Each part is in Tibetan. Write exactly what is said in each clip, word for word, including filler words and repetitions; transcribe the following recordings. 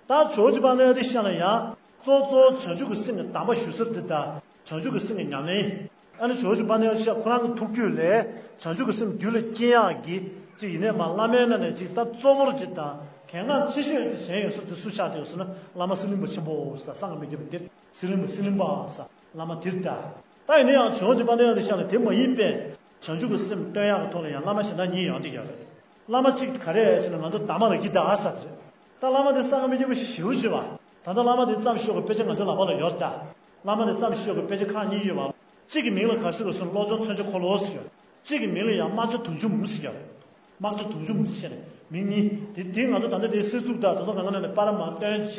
ད་ཇོ་བོ་རྗེ་དཔལ་ལྡན་ཨ་ཏི་ཤ་ལ་ཡང་གཙོ་གཙོ་བོ་བྱང་ཆུབ་ཀྱི་སེམས་ཀྱི་གདམས་པ་ཞུ་ས་འདི་དང་བྱང་ཆུབ་ཀྱི་སེམས་ཀྱི་ཉམས་ལེན། ཨ་ནི་ཇོ་བོ་རྗེ་དཔལ་ལྡན་ཨ་ཏི་ཤ་ཁོ་རང་གི་ཐུགས་རྒྱུད་ལས་བྱང་ཆུབ་ཀྱི་སེམས་རྒྱུད་ལ་སྐྱེ་ཡག་གི་ཅིག་ཡིན་ནའི་མ་བླ་མའི་ནང་ནས་ཅིག་ད་གཙོ་བོར་ཅིག་དང་གལ་འགངས་ཆེ་ཤོས་ཅིག་བྱས་ཡོད་ས་དེ་སུ་ཆགས་བསྡད་ཡོད་ཟེར་ན། བླ་མ་གསེར་གླིང་པ་ཆེན་པོ་ཟེར། གསང་སྔགས་མི་བརྒྱད་པ་འདིར་གསེར་གླིང་པ་གསེར་གླིང་པ་ཟེར་བླ་མ་དེར་ད། ད་ཡིན་ན་ཡང་ཇོ་བོ་རྗེ་དཔལ་ལྡན་ཨ་ཏི་ཤ་ལ་དེ་མ་ཡིན་པའི་བྱང་ཆུབ་ཀྱི་སེམས་སྟོན་ཡག་གི་ཐོག་ལ་ཡང་བླ་མ་གཞན་དག་གཉིས་ཡོང་བསྡད་ཡོད་རེད། བླ་མ་གཅིག་ག་རེ་ཟེར་ན་ང་ཚོ་དྷརྨ་རཱ་གི་ཏ་ཟེར་རེད། ད་བླ་མ་དེ་གསང་སྔགས་མི་བརྒྱད་པ་ཞེ་པོ་ཅིག་ཡོད་པ། ད་ལྟ་བླ་མ་དེ་བརྩམས་ཤོག་གི་དཔེ་ཆ་ང་ཚོའི་ལག་པ་ལ་ཡོད་ད། བླ་མ་དེ་བརྩམས་ཤོག་གི་དཔེ་ཆ་ཁག་གཉིས་ཡོད་པ། གཅིག་གི་མིང་ལ་ག་རེ་ཟེར་ཟེར་ན་བློ་སྦྱོང་མཚོན་ཆ་འཁོར་ལོ་ཟེར་ཡོད། གཅིག་གི་མིང་ལ་ཡང་དམར་མཆོག་དུང་ཕྱུར་མུ་ཟེར་ཡོད། དམར་མཆོག་དུང་ཕྱུར་མུ་ཟེར་ནས་མིང་གཉིས་དེ། དེ་ང་ཚོ་ད་ལྟ་དེའི་གསེར་གཟུགས་དང་དེ་ཚོ་གང་ག་ནང་ནས་པར་མ་བཏོན་བྱས།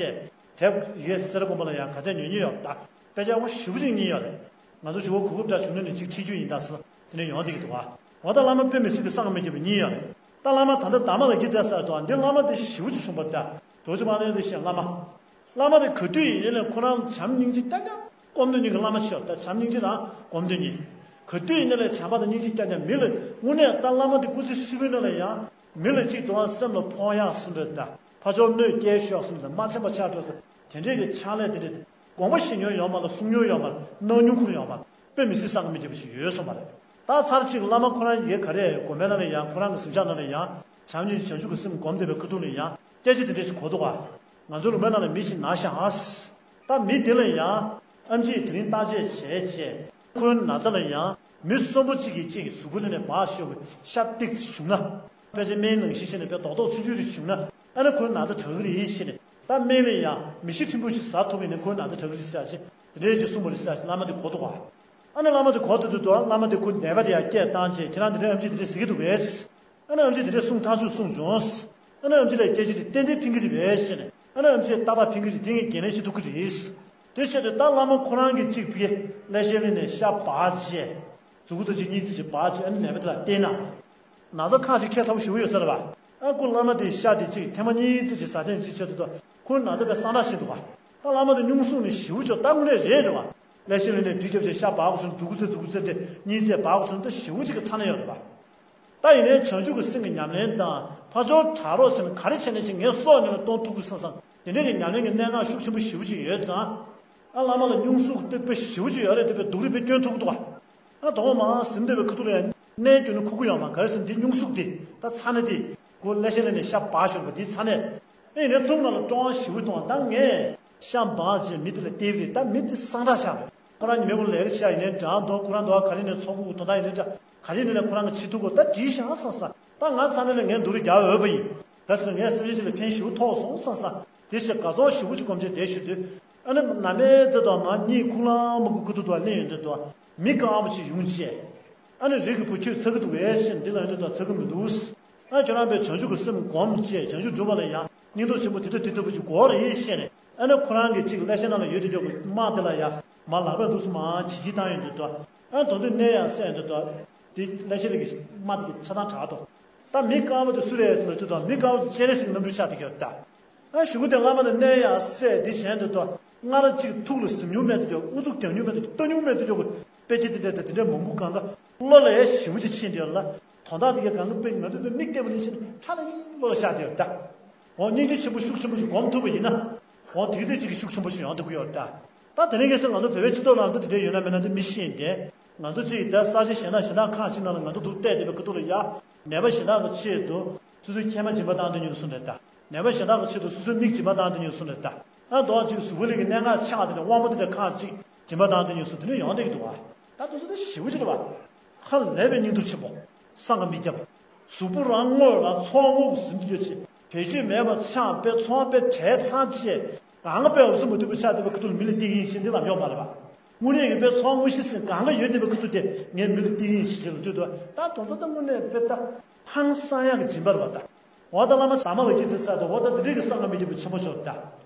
དེབ་ཡིག་གེ་གསེར་དགོན་པ་ལ་ཡང་ག་ཚད་ཉོ་མཁན་ཡོད་ད། དཔེ་ཆ་ཡག་པོ་ཞེ་པོ་ཅིག་གཉིས་ཡོད་རེད། ང་ཚོ་ཞུ་བ་གོ་སྐབས་འདྲ་བྱུང་ན་ནི་གཅིག་ཁྲིད་རྒྱུ་ཡིན་ད་ཟེར། དེ་ནས་ཡོང་བསྡད་ཀྱི་འདུག་ག་འོ་ད་བླ་མ་དཔེ་མི་སྲིད་པའི་གསང་སྔགས་མི་བརྒྱད་པ་གཉིས་ཡོད་རེད། ད་བླ་མ་ད་ལྟ་དྷརྨ་རཱ་གི་ཏ་ཟེར་དུས་འདི་བླ་མ་དེ་ཞེ་པོ་ཅིག་བྱུང་བ་འདྲ། ཇོ་བོ་རྗེ་དཔལ་ལྡན་ཨ་ཏི་ཤ་བླ་མ། བླ་མ་དེ་ག་དུས་ཡིན་ནའི་ལས་ཁོ་རང་བྱམས་སྙིང་རྗེ་རྐྱང་རྐྱང་སྒོམ་སྡོད་མཁན་གྱི་བླ་མ་ཆགས་ཡོད་ད། བྱམས་སྙིང་རྗེ་རང་སྒོམ་སྡོད་མཁན། ག་དུས་ཡིན་ནའི་ལས་བྱམས་པ་དང་སྙིང་རྗེ་རྐྱང་རྐྱང་མི་ལ། དངོས་གནས་ད་བླ་མ་དེ་སྐུ་ཚེ་ཧྲིལ་པོའི་ནང་ལ་ཡང་མི་ལ་གཅིག་དུས་སེམས་ལ་ཕོག་ཡག་སུ་འདྲ་ད། ཕར་ཕྱོགས་གནོད་སྐྱེལ་ཤོག་སུ་འདྲ་ད། མ་ཚིམ་པ་ཆགས་འགྲོ་ས་དེ་འདྲས་ཀྱི་ཕྱག་ལས་དེ་འདྲས་དགོངས་པ་བཞེས་མྱོང་ཡོད་མ་རེད། གསུང་མྱོང་ཡོད་མ་རེད། གནང་མྱོང་ཁུར་ཡོད་མ་རེད། དཔེ་མི་སྲིད་གསང་སྔགས་མི་བརྒྱད་པ་ཞིག་ཡོད་སོང་བ་རེད། ད་ཚར་གཅིག་བླ་མ་ཁོ་རང་ཡི་གེ་ག་རེ་དགོན་པའི་ནང་ལ་ཡང་ཁོ་རང་གི་གཟིམ་ཤག་ནང་ལ་ཡང་བྱམས་སྙིང་རྗེ་བྱང་ཆུབ་ཀྱི་སེམས་སྒོམ་བསྡད་པའི་ཁ་ཐུག་ལ་ཡང་སྐད་ཆ་དེ་འདྲ་ཞིག་གོ་འདུག་ག་ང་ཚོའི་ལུང་པའི་ནང་ལ་མི་ཞིག་ན་ཤག་ད་མི་དེ་ལ་ཡང་ཨེམ་ཆིས་དེ་རིང་བརྟག་དཔྱད་བྱས་བྱས། ཁོའི་ན་ཚ་ལ་ཡང་མི་གསོན་པོ་གཅིག་གིས་གཅིག་གི་གཟུགས་པོ་ལ་ནས་འབག་ཤོག་གི་ཤ་ཏིག་ཙམ་བྱུང་ན། དཔེ་ཆ་སྨན་ནང་བཞིན་བྱས་ནས་དཔེ་རྡོག་རྡོག་ཆུང་ཆུང་རེ་བྱུང་ན། ཨ་ནི་ཁོའི་ན་ཚ་དྲག་གི་རེད་བྱས་ནས། ད་སྨན་ལ་ཡང་མི་ཤི་ཕྲན་བུ་ཞིག་ཟ་ཐུབ་པ་ཡིན་ན་ཁོའི་ན་ཚ་དྲག་གི་རེད་ཟེར་ཅིག་དེ་འདྲས་ཅིག་གསུངས་པ་རེད་ཟེར་ཅིག་བླ་མ་དེ་གོ་འདུག་ག་ཨ་ནི་བླ་མ་དེ་གོ་འདུག་འདུག་འདུག་བླ་མ་དེ་ཁོ་ནད་པ་དེ་ཡར་སྐད་བཏང་བྱས། ཁྱེད་རང་དེ་འདྲའི་ཨེམ་ཆི་དེ་འདྲས་ཟེར་གྱི་འདུག་གས། ཨ་ནི་ཨེམ་ཆི་དེ་འདྲས་གསུང་ཐག་ཆོད་གསུངས་བྱུང་། ཨ་ནི་ཨེམ་ཆི་ལ་སྐད་ཆ་དེ་ཏན་ཏན་ཕན་གྱི་རེད་པས་ཟེར་ནས། ཨ་ནི་ཨེམ་ཆི་ལ་ཏག་ཏག་ཕན་གྱི་རེད། དེ་ངས་འགན་ལེན་བྱེད་ཐུབ་ཀྱི་རེད། དེ་བྱས་ཏེ་ད་བླ་མ་ཁོ་རང་གིས་གཅིག་ཕ་གི་ཀླད་ཤེལ་ལེན་ནས་ཤ་སྦག་བྱས། མཛུ་གུ་ཙམ་ཅིག་གཉིས་ཙམ་ཅིག་སྦག་བྱས། ཨ་ནི་ནད་པ་དེ་ལ་བསྟན་ན། ན་ཚ་ཁག་ཅིག་ཁྱད་མཚར་པོ་ཞེ་པོ་ཡོད་ས་རེད་པ། ཨ་ཁོ་བླ་མ་དེའི་ཤ་དེ་གཅིག་ཐེངས་མ་གཉིས་ཙམ་ཅིག་ཟ་ཐེངས་གཅིག་བྱས་དུས་ད་ཁོའི་ན་ཚ་དཔེ་སངས་དྲག་ཕྱིན་འདུག་ག་ད་བླ་མ་དེ་སྙུང་གཟུགས་ནི་ཞེ་པོ་ཅིག་ད་དངོས་གནས་རེད་རེད་པ། ཀླད་ཤེལ་ལེན་ནས་འདྲིས་རྒྱབ་བྱས་ཤ་སྦག་དགོས་བྱུང་། མཛུ་གུ་ཙམ་མཛུ་གུ་ཙམ་དེ་གཉིས་ཙམ་སྦག་དགོས་བྱུང་། ད་ཞེ་པོ་ཅིག་གི་ཚ་ན་ཡོད་རེད་པ། ད་ཡིན་ནའི་བྱང་ཆུབ་ཀྱི་སེམས་ཀྱི་ཉམས་ལེན་དང་ཕར་ཕྱོགས་དྲག་རོགས་བྱས་ན་ག་རེ་བྱས་ན་ཅིག་ངའི་སྲོག་ཉིད་ལ་གཏོང་ཐུབ་ཀྱི་བསམ་བསམ་དེ་འདྲས་ཀྱི་ཉམས་ལེན་གྱི་གནད་འགག་ཤུགས་ཆེན་པོ་ཞེ་པོ་ཅིག་ཡོད་ཙང་། ཨ་བླ་མ་ལ་སྙུང་གཟུགས་དེ་དཔེ་ཞེ་པོ་ཅིག་ཡོད་རེད། དེ་དཔེ་སྡུག་རུས་དཔེ་སྐྱོན་ཐུབ་ཀྱི་འདུག་ག་ཨ་དོག་མ་ཟིན་བསྡད་པའི་ཁ་ཐུག་ལ་ཡང་གནས་སྐྱོན་ནི་ཁུག་གི་ཡོད་མ། ག་རེ་ཟེར་ན་འདི་སྙུང་གཟུགས་དེ་ད་ཚ་ནས་དེ་ཁོ་ཀླད་ཤེལ་ལེན་ནས་ཤ་སྦག་ཤོར་བ་འདི་ཚ་ནས། ཨེ་ཡིན་ནའི་ཐུགས་ནང་ལ་སྤྲོ་བ་ཞེ་པོ་གཏོང་བ། ད་ངས་ཤ་སྦག་བྱས་མི་དེ་ལ་སྟེར་གི་རེད། ད་མི་དེ་སངས་དྲག་ཤག་རེད། ཁོ་རང་ཉི་མའི་ལས་ཀ་བྱས་ཡིན་ནའི་འདྲ། མདོ་ཁོ་རང་མདོ་ག་རེ་ནས་ཚོགས་འཁོར་དོན་དག་ཡིན་ནའི་འདྲ། ག་རེ་ནས་ལས་ཁོ་རང་གི་བྱེད་ཐུབ་གོ་ད་བྲིས་ཤག་བསམ་བསམ། ད་ང་ཚ་ནས་ལས་ངས་འདུག་རེ་རྒྱག་འོས་པ་ཡིན། རེད་ཟེར་ངས་སེམས་ཅན་ཅིག་ལ་ཕན་ཞེ་པོ་ཐོགས་སོང་བསམ་བསམ། དེ་ཕྱིར་དགའ་ཚོར་ཞེ་པོ་ཅིག་སྒོམ་བྱས་བསྡད་ཤོར་དུས། ཨ་ནི་ནམ་ཡས་ཚེ་དང་མ་གཉིད་ཁུག་ལང་མ་ཁུག་ཁུ་ཐུག་ཐུག་གླེང་ཡོང་དུས་དུ་མི་རྐང་པ་ཅིག་ཡོང་བྱས། ཨ་ནི་རི་གི་བུ་ཁྱོད་ཚ་གི་འདུག་གས་ཟེར་འདི་ལ་ཡོང་དུས་དུ་ཚ་གི་མི་འདུག་ཨ་ཁྱོད་རང་པའི་བྱང་ཆུབ་ཀྱི་སེམས་སྒོམ་བྱས་བྱང་ཆུབ་སྒྲུབ་པ་ལ་ཡང་སྙིང་སྟོབས་ཆེན་པོ་དེ་ལྟ་དེ་ལྟ་བུ་ཅིག་དགོས་རེད་ཟེར་ནས། ཨ་ནི་ཁོ་རང་གིས་ཅིག་ཀླད་ཤེལ་ནང་ལ་ཡོད་དེ་ཀྱོག་གི་དམག་དེ་ལ་ཡ་མར་ལག་པས་འདུག་སེ་མར་བྱིལ་བྱིལ་བཏང་ཡོང་དུས་དུ། ཨ་དོན་དུ་གནས་ཡང་གསལ་ཡོང་དུས་དུ། དེ་ཀླད་ཤེལ་གྱི་དམག་དེ་གི་ཆ་ཚང་དྲག་འདུག་ད་མི་རྐང་པ་དེ་སུ་རེད་ཟེར་ལབ་དུས་དུ་མི་རྐང་པ་དེ་སྤྱན་རས་གཟིགས་རྣམ་སྤྲུལ་ཆགས་བསྡད་ཀྱི་ཡོད་ད། ཨ་གཞུག་གུ་དེ་བླ་མ་དེ་གནས་ཡང་གསལ་དེ་བྱས་དུས་དུ་སྔར་གཅིག་ཐུགས་ལ་ཟིན་མྱོང་མེད་དེ་ཀྱོག་ཨུ་ཚུགས་རྒྱག་མྱོང་མེད་དེ་ཀྱོག་ལྟ་མྱོང་མེད་དེ་ཀྱོག་གི་དཔེ་ཆ་དེ་འདྲ་དང་དེ་འདྲའི་མང་པོ་གང་ག་བློ་ལ་ཡ་ཞེ་པོ་ཅིག་ཕྱིན་བསྡད་ཡོད་ལ། དོན་དག་དེ་གའི་གང་ག་དཔེ་ང་ཚོ་དཔེ་མིག་བལྟས་པ་ནང་བཞིན་ཁྲ་ལ་ལིང་བློ་ལ་ཤར་བསྡད་ཡོད་ད། འོ་སྙིང་རྗེ་ཆེན་པོ་ཤུགས་ཆེན་པོ་ཞིག་སྒོམ་ཐུབ་པ་ཡིན་ན། འོ་དེ་གི་ཚེ་གཅིག་གི་ཤུགས་ཆེན་པོ་ཞིག་ཡོང་ཐུབ་ཀྱི་ཡོད་ད། ད་དེ་རིང་ཁ་སང་ང་ཚོ་བོད་པའི་སྤྱི་ཚོགས་ནང་དུ་དེ་འདྲ་ཡོད་ན་མེད་ན་དེ་མི་ཤེས་ཏེ། ང་ཚོ་གཅིག་ད་ས་ཆ་གཞན་དང་གཞན་དག་ཁག་ཅིག་ནང་ལ་ང་ཚོ་འདུག་བལྟས་བསྡད་པའི་ཁ་ཐུག་ལ་ཡ། ནད་པ་གཞན་དག་གི་ཆེད་དུ་སོ་སོའི་མཁལ་མ་སྦྱིན་པ་བཏང་དེ་ཉུང་སུ་རེད་ད། ནད་པ་གཞན་དག་གི་ཆེད་དུ་སོ་སོའི་མིག་སྦྱིན་པ་བཏང་དེ་ཉུང་སུ་རེད་ད། ཨ་མདོ་གཅིག་གཟུགས་པོ་ལས་ཀྱི་གནད་འགག་ཆགས་དེ་འདྲ་དབང་པོ་དེ་འདྲ་ཁག་ཅིག་སྦྱིན་པ་བཏང་དེ་ཉུང་སུ་དེ་འདྲ་ཡོང་བསྡད་ཀྱི་འདུག་ཨ། ད་དེ་ཚོ་ད་ཞེ་པོ་ཅིག་རེད་བ། ཧ་ལས་པའི་སྙིང་སྟོབས་ཆེན་པོ། གསང་སྔགས་མི་བརྒྱབ། གཟུགས་པོ་རང་ངོ་རང་ཚོར་ངོ་གི་ཟིན་དུ་ཡོད་ཆེ། བེད་སྤྱོད་མེད་པར་ཆགས་པའི་ཚོར་བ་དཔེ་བྲལ་ཚར་ཆེ། གང་ག་དཔེ་འོ་སུ་མ་ཐུབ་པའི་ཆགས་བསྡད་པའི་ཁ་ཐུག་ལ་མི་ལ་སྟེར་ཡིན་ཞེས་འདི་ལབ་ཡོད་མ་རེད་པ། དངོས་གནས་ཀྱི་དཔེ་ཚོར་ངོ་ཤེས་ཟིན་གང་ག་ཡོད་བསྡད་པའི་ཁ་ཐུག་དེ་ངས་མི་ལ་སྟེར་ཡིན་ཞེས་ལབ་དུས་དུ་ད་དོན་ཚོ་ད་དངོས་གནས་དཔེ་ད་ཧང་སང་ཡག་གི་སྦྱིན་པ་རེད་པ་ད། འོ་ད་བླ་མ་ཟ་མ་ལ་སྐྱིད་ཚེ་ས་དུ་འོ་ད་འདི་འདྲའི་གི་གསང་སྔགས་མི་བརྒྱབ་པའི་ཆེན་པོ་ཤོར་ད།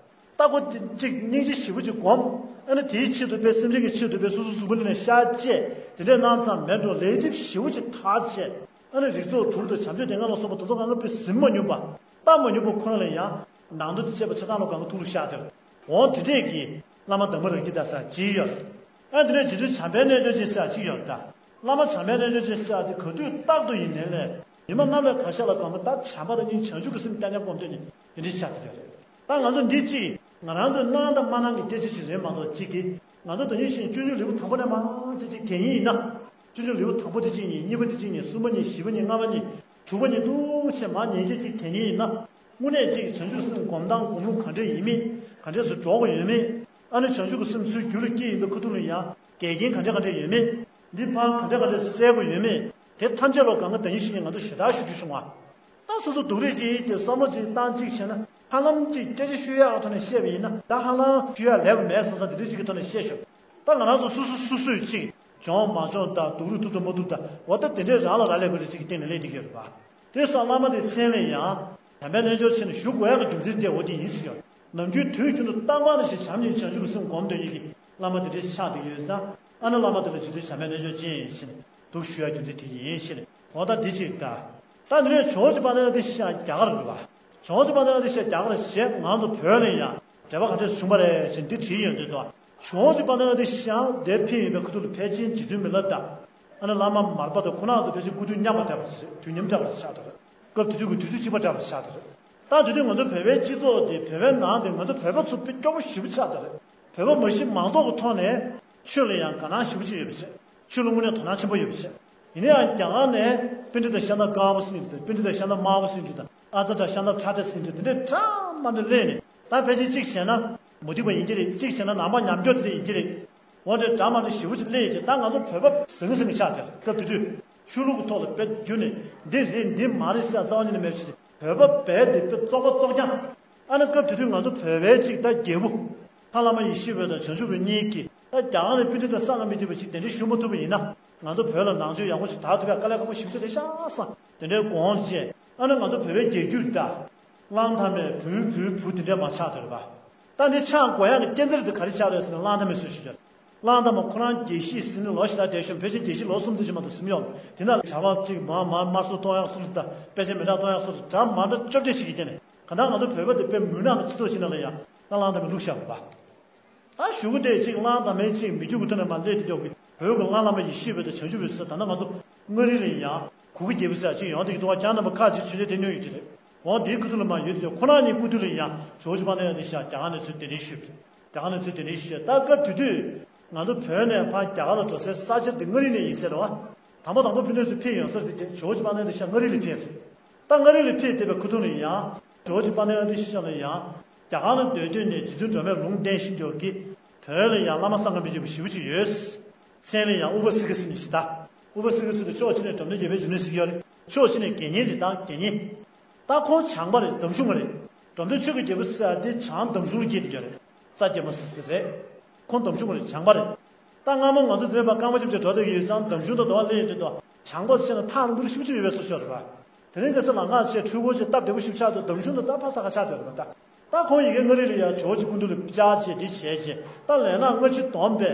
ལྟ་སྒོ་གཅིག་སྙིང་རྗེ་ཞེ་པོ་ཅིག་སྒོམ། ཨ་ནི་དེའི་ཆེད་དུ་དཔེ་སེམས་ཅན་གྱི་ཆེད་དུ་དཔེ་སོ་སོ་གཟུགས་པོ་ལ་ནས་ཤ་བཅད་དེ་འདྲས་གནང་ཙང་མེད་འགྲོ་ལས་སྒྲིབ་ཞེ་པོ་ཅིག་དག་བྱས། ཨ་ནི་རིགས་ཚོགས་དྲུག་དང་བྱམས་ཆོས་སྡེ་ལྔ་ལ་སོགས་པ་དེ་ཚོ་གང་ག་དཔེ་ཟིན་མ་མྱོང་པ། བལྟ་མ་མྱོང་པ་ཁོ་ན་ལ་ཡང་ནང་དོན་དུ་བཅས་པ་ཆ་ཚང་ལ་གང་ག་ཐུགས་ལ་ཤར་དེར། འོང་དེ་འདྲས་ཀྱི་བླ་མ་དྷརྨ་རཱ་གི་ཏ་ཟེར་ཅིག་ཡོད། ཨ་དེ་ནས་རྗེ་བཙུན་བྱམས་པའི་རྣལ་འབྱོར་ཅན་ཟེར་ཅིག་ཡོད་ད། བླ་མ་བྱམས་པའི་རྣལ་འབྱོར་ཅན་ཟེར་དེ་ག་དུས་རྟག་ཏུ་ཡིན་ནའི་ལས་ཉི་མ་གནམ་ལ་གར་ཞག་ལ་གང་ག་ད་བྱམས་པ་དང་སྙིང་བྱང་ཆུབ་ཀྱི་སེམས་རྐྱང་རྐྱང་སྒོམ་སྡོད་ནས་དེ་འདྲས་ཆགས་ཀྱི་ཡོད་རེད། ད་ང་ཚོ་འདི་གཅིག་ང་རང་ཚོའི་གནང་དང་མ་གནང་གི་སྐད་ཆ་ཞིག་རེད་མ་གཏོགས། གཅིག་གིས་ང་ཚོ་དེ་ཉིད་བཞིན་སྤྱོད་འཇུག་ལེའུ་དང་པོ་ནས་མར་གཅིག་གཅིག་གན་ཡིན་ཡིན་ན། སྤྱོད་འཇུག་ལེའུ་དང་པོ་དེ་གཅིག་ཡིན། གཉིས་པ་དེ་གཅིག་ཡིན། གསུམ་པ་ཡིན། བཞི་པ་ཡིན། ལྔ་པ་ཡིན། དྲུག་པ་ཡིན། ཏུ་ཆེ་མར་ཉན་གྱིན་གཅིག་གན་ཡིན་ཡིན་ན། དངོས་གནས་གཅིག་བྱང་ཆུབ་སེམས་སྒོམ་སྟངས་སྒོམ་ལུགས་ག་འདྲས་ཡིན་མིན། ག་འདྲས་སུ་འགྲོ་དགོས་ཡོད་མེད། ཨ་ནི་བྱང་ཆུབ་ཀྱི་སེམས་ཚུར་རྒྱུད་ལ་སྐྱེས་ཡིན་པའི་ཁ་ཐུག་ལ་ཡང་འགལ་རྐྱེན་ག་འདྲས་ག་འདྲས་ཡོད་མེད། འདི་ཕར་ག་འདྲས་ག་འདྲས་སེལ་དགོས་ཡོད་མེད། དེ་ཐམས་ཅད་ལོ་གང་ག་ད་ཡིན་ཞིག་ནས་ང་ཚོ་ཞེ་དྲག་ཞུ་རྒྱུ་བྱུང་བ། ད་སོ་སོ་སྡུག་རུས་ཅིག་གི་བསམ་བློ་ཅིག་བཏང་གཅིག་བྱས་ན། ཧ་ལམ་ཅིག་སྐད་ཆ་ཤོད་ཡག་གི་ཐོག་ནས་བཤད་པ་ཡིན་ན། ད་ཧ་ལམ་ཤོད་ཡག་ལས་པ་མེད་བསམ་བསམ་དེ་འདྲ་ཅིག་གི་ཐོག་ནས་བཤད་ཤོག་ད་ང་རང་ཚོ་སོ་སོ་སོ་སོས་ཅིག་བྱུང་མ་བྱུང་དང་། སྡུག་རུས་ཐུབ་དང་མ་ཐུབ་དང་། འོ་ད་དེ་འདྲས་རང་ལ་རག་ལས་པ་རེད་ཅིག་གི་སྟེང་ནས་སླེབས་བསྡད་ཀྱི་ཡོད་རེད་པ། དེ་སོགས་བླ་མ་དེ་མཚན་ལ་ཡང་དམ་པའི་རྣལ་འབྱོར་ཆེ་ནས་ཞུ་དགོས་ཡག་གི་རྒྱུ་མཚན་དེ་འོ་དེ་ཡིན་ཟེར་ཡོད། ནམ་རྒྱུན་དུས་རྒྱུན་དུ་རྟག་པར་ནས་ཞིག་བྱམས་སྙིང་བྱང་ཆུབ་ཀྱི་སེམས་སྒོམ་སྡོད་མཁན་གྱི་བླ་མ་དེ་འདྲས་ཆགས་བསྡད་ཡོད་ཙང་། ཨ་ནི་བླ་མ་དེ་ལ་རྗེ་བཙུན་བྱམས་པའི་རྣལ་འབྱོར་ཅན་ཡིན་ཞེས་ནས་འདུག་ཞུ་ཡག་རྒྱུ་མཚན་དེ་ཡིན་ཞེས་ནས། འོ་ད་འདི་གཅིག་ད། ད་འདི་ནས་ཇོ་བོ་རྗེ་དཔལ་ལྡན་ཨ་ཏི་ཤ་རྒྱ་གར་རེད་པ། ཇོ་བོ་རྗེ་དཔལ་ལྡན་ཨ་ཏི་ཤ་རྒྱ་གར་ཞེས་ང་ཚོ་བོད་ལ་ཡང་འབྲེལ་བ་ག་འདྲས་བྱུང་བ་རེད་ཅེས་འདི་བྲིས་ཡོང་དུས་དོ། ཇོ་བོ་རྗེ་དཔལ་ལྡན་ཨ་ཏི་ཤ་འདིར་ཕེབས་ཡོད་པའི་ཁ་ཐུག་ལ་ཕལ་ཆེར་རྗེ་བཙུན་མི་ལ་དང་། ཨ་ནི་བླ་མ་མར་པ་དང་ཁོང་རྣམ་ཚོ་ཕལ་ཆེར་སྐུ་དུས་མཉམ་པ་འདྲ་བ་རེད། དུས་མཉམ་འདྲ་བ་ཆགས་འདུག་སྐབས་དེ་དུས་ཀྱི་དུས་ཚོད་གཅིག་པ་འདྲ་བ་ཆགས་འདུག་ད་དེ་དུས་ང་ཚོ་བོད་པའི་སྤྱི་ཚོགས་འདི། བོད་པའི་ནང་དེ་ང་ཚོ་བོད་པ་ཚོ་དཔེ་སྐྱོ་པོ་ཞེ་པོ་ཆགས་འདུག་བོད་པ་མ་གཞི་མང་ཚོགས་ཀྱི་ཐོག་ནས་ཆོས་ལ་ཡང་དགའ་སྣང་ཞེ་པོ་ཅིག་ཡོད་པ་བྱས། ཆོས་ལ་དངོས་གནས་དོ་སྣང་ཆེན་པོ་ཡོད་པ་བྱས། ཡིན་ན་ཡང་རྒྱ་གར་ནས་པཎྜི་ཏ་ཤཱནྟ་ཀརྨ་ཟེར་མཁན་དེ་དང་། པཎྜི་ཏ་ཤཱནྟ་དམར་པོ་ཟེར་མཁན་དེ་དང་། ཨ་ཙ་དང་ཤཱནྟ་ཁྲ་ཁྲ་ཟེར་མཁན་དེ་དང་། དེ་འདྲས་འདྲ་མ་འདྲ་སླེབས་ནས། ད་ཕལ་ཆེར་གཅིག་བྱས་ན་མུ་སྟེགས་པ་ཡིན་གྱི་རེད། གཅིག་བྱས་ན་ནང་པ་ཉམས་འགྱུར་དེ་འདྲ་ཡིན་གྱི་རེད། འོ་འདྲས་འདྲ་མ་འདྲ་ཞེ་པོ་ཅིག་སླེབས་བྱས། ད་ང་ཚོ་བོད་པ་ཟང་ཟིང་ཆགས་དེར། སྐབས་དེ་དུས་ཆོས་ལུགས་ཀྱི་ཐོག་ལ་དཔེ་བསྒྱུར་ནས། འདི་རེད་འདི་མ་རེད་ཟེར་རྩ་བ་ཉིད་ནས་མེད་པ་བྱས། བོད་པ་བས་དེ་དཔེ་བཙོག་པ་བཙོག་རྐྱང་། ཨ་ནི་སྐབས་དེ་དུས་ང་ཚོ་བོད་པའི་གཅིག་ད་རྒྱལ་པོ་ལྷ་བླ་མ་ཡེ་ཤེས་འོད་དང་བྱང་ཆུབ་འོད་གཉིས་ཀྱིས། ད་རྒྱ་གར་ནས་པཎྜི་ཏ་སངྒ་མི་རྒྱས་པ་ཅིག་དེ་འདྲས་ཞུ་མ་ཐུབ་པ་ཡིན་ན། ང་ཚོ་བོད་ལ་ནང་ཆོས་ཡག་པོ་ཞིག་དར་ཐུབ་ཡག་དཀའ་ལས་ཁག་པོ་ཞེ་པོ་ཅིག་རེད་ཤག་བསམ། དེ་འདྲའི་དགོངས་བྱས། ཨ་ནི་ང་ཚོ་བོད་པའི་རྒྱལ་རྒྱུད་ད་གླང་དར་མའི་བུའི་བུའི་བུ་དེ་འདྲས་མར་ཆགས་བསྡད་རེད་པ། ད་འདི་ཆགས་དགོས་ཡག་གི་རྐྱེན་རྩ་དེ་ག་རེ་ཆགས་རེད་ཟེར་ན། གླང་དར་མས་གསོས་ཞུ་རྒྱུ་རེད། གླང་དར་མ་ཁོ་རང་རྒྱལ་གཞིས་ཟིན་ནས་ལོ་ཞེ་དྲག་བསྡད་ཤོག་ཕལ་ཆེར་རྒྱལ་གཞིས་ལོ་གསུམ་ཙམ་ཞིག་མ་གཏོགས་ཟིན་ཡོད་མ་རེད། དེ་ན་གྲྭ་པ་གཅིག་མར་མར་དམར་གསོད་གཏོང་ཡག་སུ་ལ་དང་། དཔེ་ཆ་མེ་སྲེག་གཏོང་ཡག་སུ་ལ་འདྲ་མ་འདྲ་ཅོབ་ཅེ་ཞིག་གི་སྟེང་ནས། གང་ལྟར་ང་ཚོ་བོད་པ་དེ་དཔེ་མུན་ནག་གི་སྤྱི་ཚོགས་ཅིག་ནང་ལ་ཡང་ད་གླང་དར་མས་བླུགས་བཞག་པ། ད་གཞུག་གུ་དེ་གཅིག་གླང་དར་མས་གཅིག་མི་རྒྱུ་གི་ཐོག་ནས་མར་སླེབས་དེ་འཇོག་གི། བོད་ཀྱི་ལྷ་བླ་མ་ཡེ་ཤེས་འོད་དང་བྱང་ཆུབ་འོད་ཟེར། ད་ལྟ་ང་ཚོ་མངའ་རིས་ལ་ཡང་གུ་གེ་རྒྱལ་པོ་ཟེར་ཡག་ཅིག་ཡོང་བསྡད་ཀྱི་འདུག་བ། རྒྱ་ནག་པ་ཁག་ཅིག་ཆོས་རྒྱལ་བསྟེན་མྱོང་ཡོད་ཀྱི་རེད། འོ་དེའི་ཁུ་ཚུར་ལ་མར་ཡོད་དེ་འཇོག་ཁོ་རང་གཉིས་སྐུ་དུས་ལ་ཡང་ཇོ་བོ་རྗེ་དཔལ་ལྡན་ཨ་ཏི་ཤ་རྒྱ་གར་ནས་ཚུར་གདན་འདྲེན་ཞུས་པ་རེད། རྒྱ་གར་ནས་ཚུར་གདན་འདྲེན་ཞུས། ད་སྐབས་དེ་དུས་ང་ཚོ་བོད་ནས་ཕར་རྒྱ་གར་ལ་འགྲོ་སའི་ས་ཆ་དེ་མངའ་རིས་ནས་ཡིན་ས་རེད་བ། དང་པོ་དང་པོ་ཕུ་ནུ་ཚོ་ཕེབས་ཡོང་ས་དེ་ཇོ་བོ་རྗེ་དཔལ་ལྡན་ཨ་ཏི་ཤ་མངའ་རིས་ལ་ཕེབས་རེད། ད་མངའ་རིས་ལ་ཕེབས་བསྡད་པའི་ཁུ་ཐུག་ལ་ཡང་ཇོ་བོ་རྗེ་དཔལ་ལྡན་ཨ་ཏི་ཤ་ལ་ཡང་རྒྱ་གར་ལ་སྡོད་དུས་ནས་རྗེ་བཙུན་སྒྲོལ་མས་ལུང་བསྟན་བཞིན་འཇོག་གི། བོད་ལ་ཡང་བླ་མ་སངས་རྒྱས་མི་རྒྱས་པ་ཞེ་པོ་ཅིག་ཡོད། མཚན་ལ་ཡང་ཨུ་པ་སི་ཀ་ཟེར་མཁན་ཞིག་ད། ཨུ་པ་སི་ཀ་ཟེར་དུས་ཕྱོགས་གཅིག་ནས་འབྲོམ་སྟོན་རྒྱལ་པོའི་འབྱུང་གནས་ཟེར་གྱི་ཡོད་རེད། ཕྱོགས་གཅིག་ནས་དགེ་བསྙེན་རེད། ད་དགེ་བསྙེན། ད་ཁོང་བྱང་པ་རེད། འདམ་གཞུང་པ་རེད། འབྲོམ་སྟོན་ཆོས་ཀྱི་རྒྱལ་པོ་ཟེར་ཡག་དེ་བྱང་འདམ་གཞུང་ལ་སྐྱེས་བསྡད་ཡོད་རེད། ས་སྐྱ་པ་ཟེར་ཟེར་རེད། ཁོང་འདམ་གཞུང་པ་རེད། བྱང་པ་རེད། ད་སྔ་མོ་ང་ཚོ་བོད་པ་རྐང་པ་ཆེམ་ཆེ་འགྲོ་བསྡད་ཀྱི་ཡོད་ཙང་། འདམ་གཞུང་དང་དོ་བ་སླེབས་ཡོང་དུས་དོ། བྱང་པ་ཟེར་ན་ཐག་རིང་པོ་ཞེ་པོ་ཅིག་ཡོད་པའི་བཟོ་ཤོག་རེད་པ། དེ་རིང་ཁ་སང་ལ་ང་ཚོས་འཕྲུལ་འཁོར་ཅིག་སྟབས་བདེ་པོ་ཞིག་ཆགས་འདུག་འདམ་གཞུང་དང་ད་ཕ་ས་ཁ་ཆགས་བསྡད་ཡོད་རེད་པ། ད་ད་ཁོང་ཡ་གི་མངའ་རིས་ལ་ཡང་ཇོ་བོ་རྗེ་སྐུ་མདུན་ལ་བཅར་བྱས་འདི་བྱས་བྱས། ད་ལས་ནག་སྔ་ཕྱི་བསྡོམས་པས་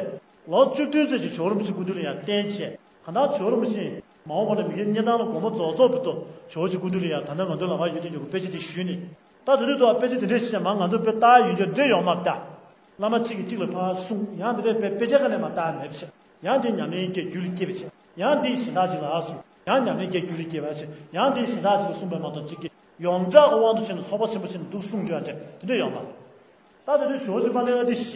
ལོ་བཅུ་བདུན་ཙམ་ཅིག་ཇོ་བོ་རིན་པོ་ཆེ་སྐུ་མདུན་ལ་ཡང་བསྟེན་བྱས། གང་ལྟར་ཇོ་བོ་རིན་པོ་ཆེ་མ་འོངས་པ་ལ་མི་དགེ་བསྙེན་ཐང་ལ་དགོངས་པ་རྫོགས་རྫོགས་པ་དུ་ཇོ་བོ་རྗེ་སྐུ་མདུན་ལ་ཡང་ད་ལྟ་ང་ཚོའི་ལག་པར་ཡོད་དེ་འཇོག་གི་དཔེ་ཆ་དེ་ཞུས་ནས། ད་དེ་དུས་དུ་དཔེ་ཆ་དེ་འདྲས་ཤེས་ན་མ་ང་ཚོ་དཔེ་ལྟ་ཡོང་རྒྱུ་འདྲ་ཡོང་མ་རེད་ད། བླ་མ་གཅིག་གིས་གཅིག་ལ་ཕར་གསུངས། ཡང་དེ་འདྲས་དཔེ་དཔེ་ཆ་ཁ་ནས་མར་ལྟ་མེད་པ་བྱས། ཡང་དེ་ཉམས་ལེན་གྱི་རྒྱུད་ལ་སྐྱེས་པ་བྱས། ཡང་དེ་གཞན་དག་ཅིག་ལ་ཨ་གསུངས། ཡང་ཉམས་ལེན་གྱི་རྒྱུད་ལ་སྐྱེས་པ་བྱས། ཡང་དེ་གཞན་དག་ཅིག་ལ་གསུངས་པས་མ་གཏོགས། གཅིག་གིས་ཡོངས་གྲགས་ཀྱི་དབང་དུ་བྱས་ནས་ཚོགས་པ་ཆེན་པོ་བྱས་ནས་འདུག་གསུངས་རྒྱུ་ཡང་འདྲ་དེ་འདྲ་ཡོང་མ་རེད། ད་དེ་དུས་ཇོ་བོ་རྗེ་དཔལ་ལྡན་ཨ་ཏི་ཤས་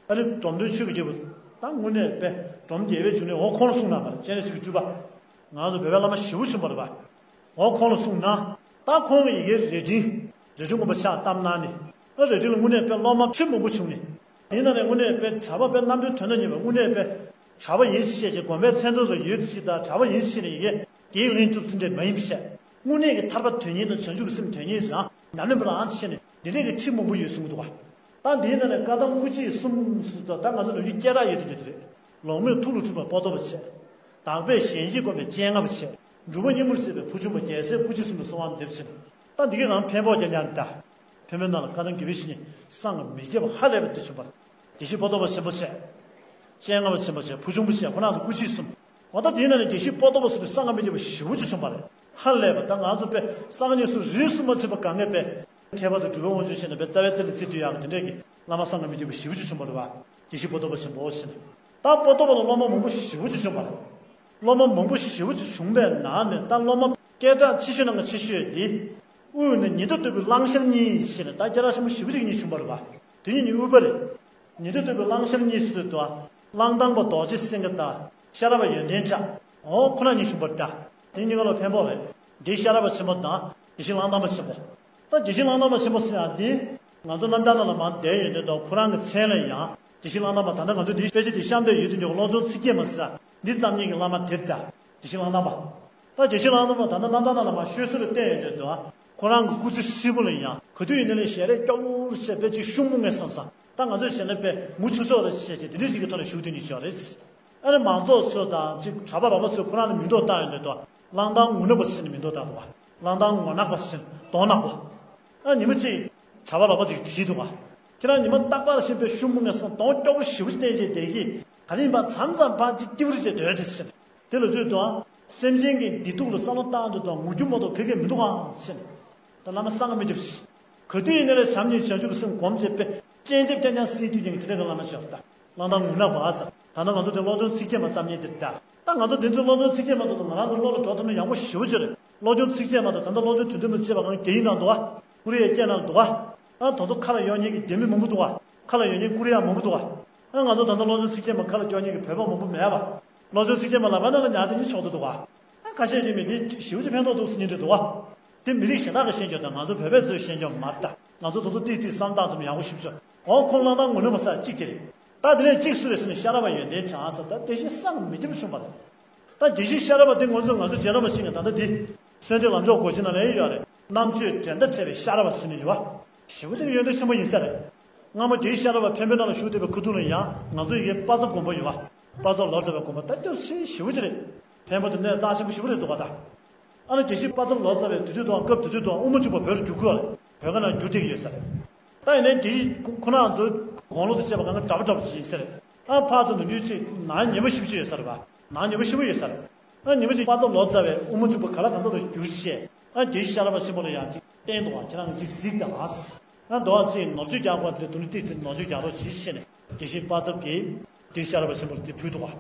ཨ་ནི་འབྲོམ་སྟོན་ཆོས་ཀྱི་རྒྱལ་པོ་ད་དངོས་གནས་དཔེ་འབྲོམ་རྒྱལ་པོའི་འབྱུང་གནས་འོ་ཁོང་ལ་གསུངས་གནང་བ་རེད། སྤྱན་རས་གཟིགས་ཀྱི་སྤྲུལ་པ། ང་ཚོ་བོད་པའི་བླ་མ་ཞེ་པོ་བྱུང་བ་རེད་པ། འོ་ཁོང་ལ་གསུངས་ན། ད་ཁོང་གི་ཡ་གི་རྭ་སྒྲེང་། རྭ་སྒྲེང་དགོན་པ་ཕྱག་བཏབ་གནང་ནས། ཨ་རྭ་སྒྲེང་ལ་དངོས་གནས་དཔེ་སློབ་མ་ཁྲི་མང་པོ་བྱུང་ནས། དེའི་ནང་ནས་དངོས་གནས་དཔེ་གྲྭ་པ་དཔེ་རྣམ་གྲོལ་དོན་དང་ཉེ་བའི་དངོས་གནས་དཔེ་གྲྭ་པ་ཡིན་ཞེས་བྱས་དགོན་པའི་མཚན་ཐོག་ལ་ཡོད་ཅིག་དང་། གྲྭ་པ་ཡིན་ཞེས་ནས་ཡ་གི་དགེ་ལེན་ཐུབ་ཚུལ་འདྲ་མ་ཡིན་པ་བྱས། དངོས་གནས་ཀྱི་ཐར་པ་དོན་གཉེར་དང་བྱང་ཆུབ་ཀྱི་སེམས་དོན་གཉེར་རང་ཉམས་ལེན་པ་རང་བྱས་ནས་འདི་འདྲས་ཀྱི་ཁྲིད་མང་པོ་ཡོད་གསུངས་འདུག་ག་ད་འདིའི་ནང་ནས་བཀའ་གདམས་དབུ་འབྱེད་གསུམ་ཟེར་ད་ང་ཚོ་ནམ་རྒྱུན་སྐད་གྲགས་ཡོད་དེ་འདྲ་དེ་རེད། ལོང་མེད་ཐུགས་ལ་འཁྲུངས་པའི་སྤོབས་རྟོགས་པ་བྱས། དག་པས་གཞན་གཅེས་སྒོམ་པའི་སྤྱན་སྔ་བ་བྱས། འབྲུག་པ་སྙིང་པོར་བརྩེ་བའི་ཕུར་བྱུང་བ། རྒྱལ་སྲས་སྐུ་མཆེད་གསུམ་པའི་གསོལ་བ་འདེབས་བྱས། ད་འདི་གའི་ནང་ཕན་ཕོགས་རྒྱག་ཉག་ད། ཕན་པའི་ནང་ལ་བཀའ་གདམས་དགེ་བའི་བཤེས་གཉེན་སངས་མི་རྒྱས་པ་ཧ་ལས་པ་འདི་བྱུང་བ་རེད། དགེ་བཤེས་སྤོབས་རྟོགས་པ་ཆེན་པོ་བྱས། སྤྱན་སྔ་བ་ཆེན་པོ་བྱས། ཕུར་བྱུང་བུ་བྱས། ཁོ་རང་ཚོ་སྐུ་མཆེད་གསུམ། འོ་ད་དེའི་ནང་ནས་དགེ་བཤེས་སྤོབས་རྟོགས་པ་ཟེར་དུས་སངས་རྒྱས་མི་རྒྱས་པ་ཞེ་པོ་ཅིག་བྱུང་བ་རེད། ཧ་ལས་པ། ད་ང་ཚོ་དཔེ་སངས་རྒྱས་སུ་རིས་སུ་མ་ཆད་པ་གང་གས་དཔེ་མཁས་པ་དང་གྲུབ་པའི་དབང་ཕྱུག་བྱས་ནས་དཔེ་རྩ་བའི་རྩེ་ལ་རྩི་སྡོད་ཡག་གི་དེ་འདྲས་ཀྱི་བླ་མ་སངས་རྒྱས་མི་རྒྱས་པ་ཞེ་པོ་ཅིག་བྱུང་བ་རེད་བ། དགེ་བཤེས་སྤོབས་རྟོགས་པ་ཆེན་པོ་ཟེར་ནས། ད་སྤོབས་རྟོགས་པ་ལ་སློབ་མ་མང་པོ་ཞེ་པོ་ཅིག་བྱུང་བ་རེད། སློབ་མ་མང་པོ་ཞེ་པོ་ཅིག་བྱུང་བའི་ནང་ནས་ད་སློབ་མ་སྐད་གྲགས་ཆེ་ཤོས་ནང་གི་ཆེ་ཤོས་འདི། དབུས་ནི་ཉི་ཟླ་བཏུད་པའི་གླང་ཤར་གཉིས་ཞེས་ནས། ད་སྐད་གྲགས་ཆེན་པོ་ཞེ་པོ་ཅིག་གཉིས་བྱུང་བ་རེད་པ། དེ་གཉིས་ནི་དབུས་པ་རེད། ཉི་ཟླ་བཏུད་པའི་གླང་ཤར་གཉིས་ཟེར་དུས་དང་། གླང་ཐང་པ་རྡོ་རྗེ་སེང་གེ་དང་ཤ་ར་བ་ཡོན་ཏན་གྲགས། འོ་ཁོ་རང་གཉིས་བྱུང་བ་རེད་ད། དེ་གཉིས་ཀ་ལ་འཕན་པོ་རེད། དགེ་བཤེས་ཤ་ར་བ་ཆེན་པོ་དང་དགེ་བཤེས་གླང་ཐང་པ་ཆེན་པོ། ད་དགེ་བཤེས་གླང་ཐང་པ་ཆེན་པོ་ཟེར་ཡག་འདི་ང་ཚོ་རྣམ་ཐར་ནང་ལ་མར་བསྡད་ཡོད་དེ་དང་། ཁོ་རང་གི་མཚན་ལ་ཡང་དགེ་བཤེས་གླང་ཐང་པ། ད་ལྟ་ང་ཚོ་འདི་དཔེ་ཆ་འདི་གཤམ་དུ་ཡོད་དུས་ཀྱང་བློ་སྦྱོང་ཚིག་བརྒྱད་མ་ཟེར་འདི་བརྩམས་མཁན་གྱི་བླ་མ་དེ་རེད་ད། དགེ་བཤེས་གླང་ཐང་པ། ད་དགེ་བཤེས་གླང་ཐང་པ་ད་ལྟ་རྣམ་ཐར་ནང་ལ་མར་ཤོད་སྲོལ་བསྟན་ཡོད་དེ་དང་། ཁོ་རང་གི་སྐུ་ཚེ་ཧྲིལ་པོ་ལ་ཡང་ག་དུས་ཡིན་ནའི་ཞལ་རས་སྐྱོ་བོར་བྱས་པས་ཅིག་ཤུགས་མུ་ངས་བསམ་བསམ། ད་ང་ཚོས་བྱས་ན་དཔེ་མུ་ཆོག་ཆོག་རེ་བྱས་བྱས་དེ་འདྲ་ཞིག་གི་ཐོག་ནས་བཞུགས་དུས་ནས་ཆོག་རེད། ཨ་ནི་མང་ཚོགས་ཚོ་དང་ཅིག་གྲྭ་པ་རོགས་པ་ཚོས་ཁོ་རང་ལ་མིང་འདོགས་བཏགས་ཡོང་དུས་དང་། གླང་ཐང་ངུ་ནག་པ་ཟེར་ནས་མིང་འདོགས་བཏགས་འདུག་ག། གླང་ཐང་ངུ་ནག་པ་ཟེར་ནས་གདོང་ནག་པོ། ཨ་ཉི་མ་གཅིག་གྲྭ་པ་རོགས་པ་ཅིག་དྲིས་འདུག་ག། ཁྱེད་རང་ཉི་མ་རྟག་པར་བཞིན་པའི་ཤུགས་མུ་ངས་སོང་གདོང་སྐྱོ་པོ་ཞེ་པོ་ཅིག་བསྟན་བྱས་བསྡད་ཀྱི། ག་རེ་ཡིན་པ་མཚམས་མཚམས་ཕར་ཅིག་སྐྱིད་པོ་བྱས་སྡོད་དེ་ཟེར། དེ་ལ་དུས་དང་། སེམས་ཅན་གྱི་བདེ་སྡུག་ལ་བསམ་བློ་བཏང་དུས་དང་ངུ་རྒྱུ་མ་གཏོགས་ག་གེ་མི་འདུག་ཨང་ཟེར། ད་བླ་མ་བསམ་གྱིས་མི་ཁྱབ་ཅིག། ག་དུས་ཡིན་ན་རེ་བྱམས་སྙིང་བྱང་ཆུབ་ཀྱི་སེམས་སྒོམ་བྱས་པས་སྤྱན་ཆབ་རྐྱང་རྐྱང་གཟིགས་དུས་ཀྱང་དེ་འདྲ་གི་བླ་མ་ཅིག་ཡོད་རེད་ད། གླང་ཐང་ངུ་ནག་པ་ཟེར། ད་ལྟ་ང་ཚོ་དེ་བློ་སྦྱོང་ཚིག་བརྒྱད་མ་བརྩམས་མཁན་དེ་རེད་ད། ད་ང་ཚོ་དེ་ཚོའི་བློ་སྦྱོང་ཚིག་བརྒྱད་མ་གཏོགས་ང་རང་ཚོ་བློ་ལ་འགྲོ་ཐུབ་ན་ཡག་པོ་ཞེ་པོ་ཅིག་རེད། བློ་སྦྱོང་ཚིག་བརྒྱད་མ་གཏོགས་ད་ལྟ་བློ་སྦྱོང་དོན་ལྡན་པ་ཅེས་པ་གང་རྒྱ་ཡིག་ནང་འདུག་ག། ཀོ་རི་ཡའི་སྐད་ནང་འདུག་ག། ཨ་དེ་ཚོ་ཁ་ལ་གཡོག་མཁན་གྱི་ལྡེ་མིག་མང་པོ་འདུག་ག། ཁ་ལ་གཡོག་མཁན་ཀོ་རི་ཡ་མང་པོ་འདུག་ག། ཨ་ང་ཚོ་ད་ལྟ་བློ་སྦྱོང་ཚིག་བརྒྱད་མ་ཁ་ལ་གཡོག་མཁན་གྱི་བོད་པ་མང་པོ་མེད་པ། བློ་སྦྱོང་ཚིག་བརྒྱད་མ་ལག་པ་ནང་ལ་ཉར་དེ་ཉིད་ཆོག་ཏུ་འདུག་ག། ཨ་ཁ་ཤས་ཤིག་མི་དེ་ཞེ་པོ་ཅིག་ཕན་ཐོགས་འདུག་ཟེར་མཁན་ཅིག་འདུག་ག། དེ་མི་རིགས་གཞན་དག་གིས་ཤེས་རྒྱུ་དང་ང་ཚོ་བོད་པས་ཚོས་ཤེས་རྒྱུ་མ་རེད་ད། ང་ཚོ་དེ་ཚོ་ཏིག་ཏིག་བསམ་སྟངས་ཙམ་ཡག་པོ་ཞིག་བྱོས། འོ་ཁོང་གླང་ཐང་ངུ་ནག་པ་ཟེར་གཅིག་དེ་རེད། ད་དེ་ནས་གཅིག་སུ་རེད་ཟེར་ན་ཤ་ར་བ་ཡོན་ཏན་གྲགས་ཟེར། ད་དེ་བཞིན་བསམ་མི་ཁྱབ་བྱུང་བ་རེད། ད་དགེ་བཤེས་ཤ་ར་བ་དེ་ང་ཚོ་ང་ཚོ་རྗེ་རིན་པོ་ཆེ་གིས་ད་ལྟ་འདི་གསོལ་འདེབས་ལམ་མཆོག་སྒོ་ཕྱི་ནང་ལ་ཡོད་རེད། རྣམ་དཔྱོད་འགྲན་ཟླ་བྲལ་བའི་ཤ་ར་བ་ཟེར་ནས་ཡོད་པ། ཞེ་པོ་ཅིག་ཡོན་ཏན་ཆེན་པོ་ཡིན་ས་རེད། སྔ་མོ་དགེ་བཤེས་ཤ་ར་བ་འཕན་པོའི་ནང་ལ་བཞུགས་བསྡད་པའི་ཁ་ཐུག་ལ་ཡང་ང་ཚོ་ཡི་གེ་དཔལ་འཛོམས་དགོན་པ་ཡོད་པ། དཔལ་འཛོམས་ལོ་ཙཱ་བའི་དགོན་པ་ད་སྐྱོ་ཤེས་ཞེ་པོ་ཅིག་རེད། འཕན་པོ་དེ་གནས་རྩ་ཆེན་པོ་ཞེ་པོ་རེད་འདུག་ག་ད། ཨ་ནི་དགེ་བཤེས་དཔལ་འཛོམས་ལོ་ཙཱ་བས་དེ་དུས་དང་སྐབས་དེ་དུས་དང་དབུ་མ་འཇུག་པ་བོད་ལ་བསྒྱུར་དགོས་རེད། བོད་ཁ་ནང་བསྒྱུར་བསྡད་ཀྱི་ཡོད་ས་རེད། ད་ཡིན་ནའི་དེ་ཁོ་ན་ང་ཚོའི་དགུང་ལོ་དང་བཅས་པ་གང་ག་འདྲ་པོ་འདྲ་པོ་ཅིག་ཡིན་ས་རེད། ཨ་ཕར་ཚུར་ནམ་རྒྱུན་ཅིག་ནང་ཉེས་པོ་ཞེ་པོ་ཅིག་ཡོད་ས་རེད་པ། ནང་ཉེས་པོ་ཞེ་པོ་ཡོད་ས་རེད། ཨ་ཉི་མ་ཅིག་དཔལ་འཛོམས་ལོ་ཙཱ་བས་དབུ་མ་འཇུག་པ་ག་ལ་གང་འཚམ་དུ་བསྒྱུར་བྱས། ཨ་དགེ་བཤེས་ཤ་ར་བ་ཆེན་པོ་ལ་ཡང་ཅིག་བསྟན་འདུག་ག། ཁྱེད་རང་གིས་ཅིག་གཟིགས་དང་། ཨ་འདུག་ག་ཅིག་ནོར་བཅོས་རྒྱག་དགོས་དེ་དུ་ནི་ཏིག་ཙི་ནོར་བཅོས་རྒྱག་རོགས་གྱིས་ཞེས་ནས་དགེ་བཤེས་དཔལ་འཛོམས་ཀྱིས་དགེ་བཤེས་ཤ་ར་བ་ཆེན་པོ་ལ་དེ་ཕུལ་འདུག་ག།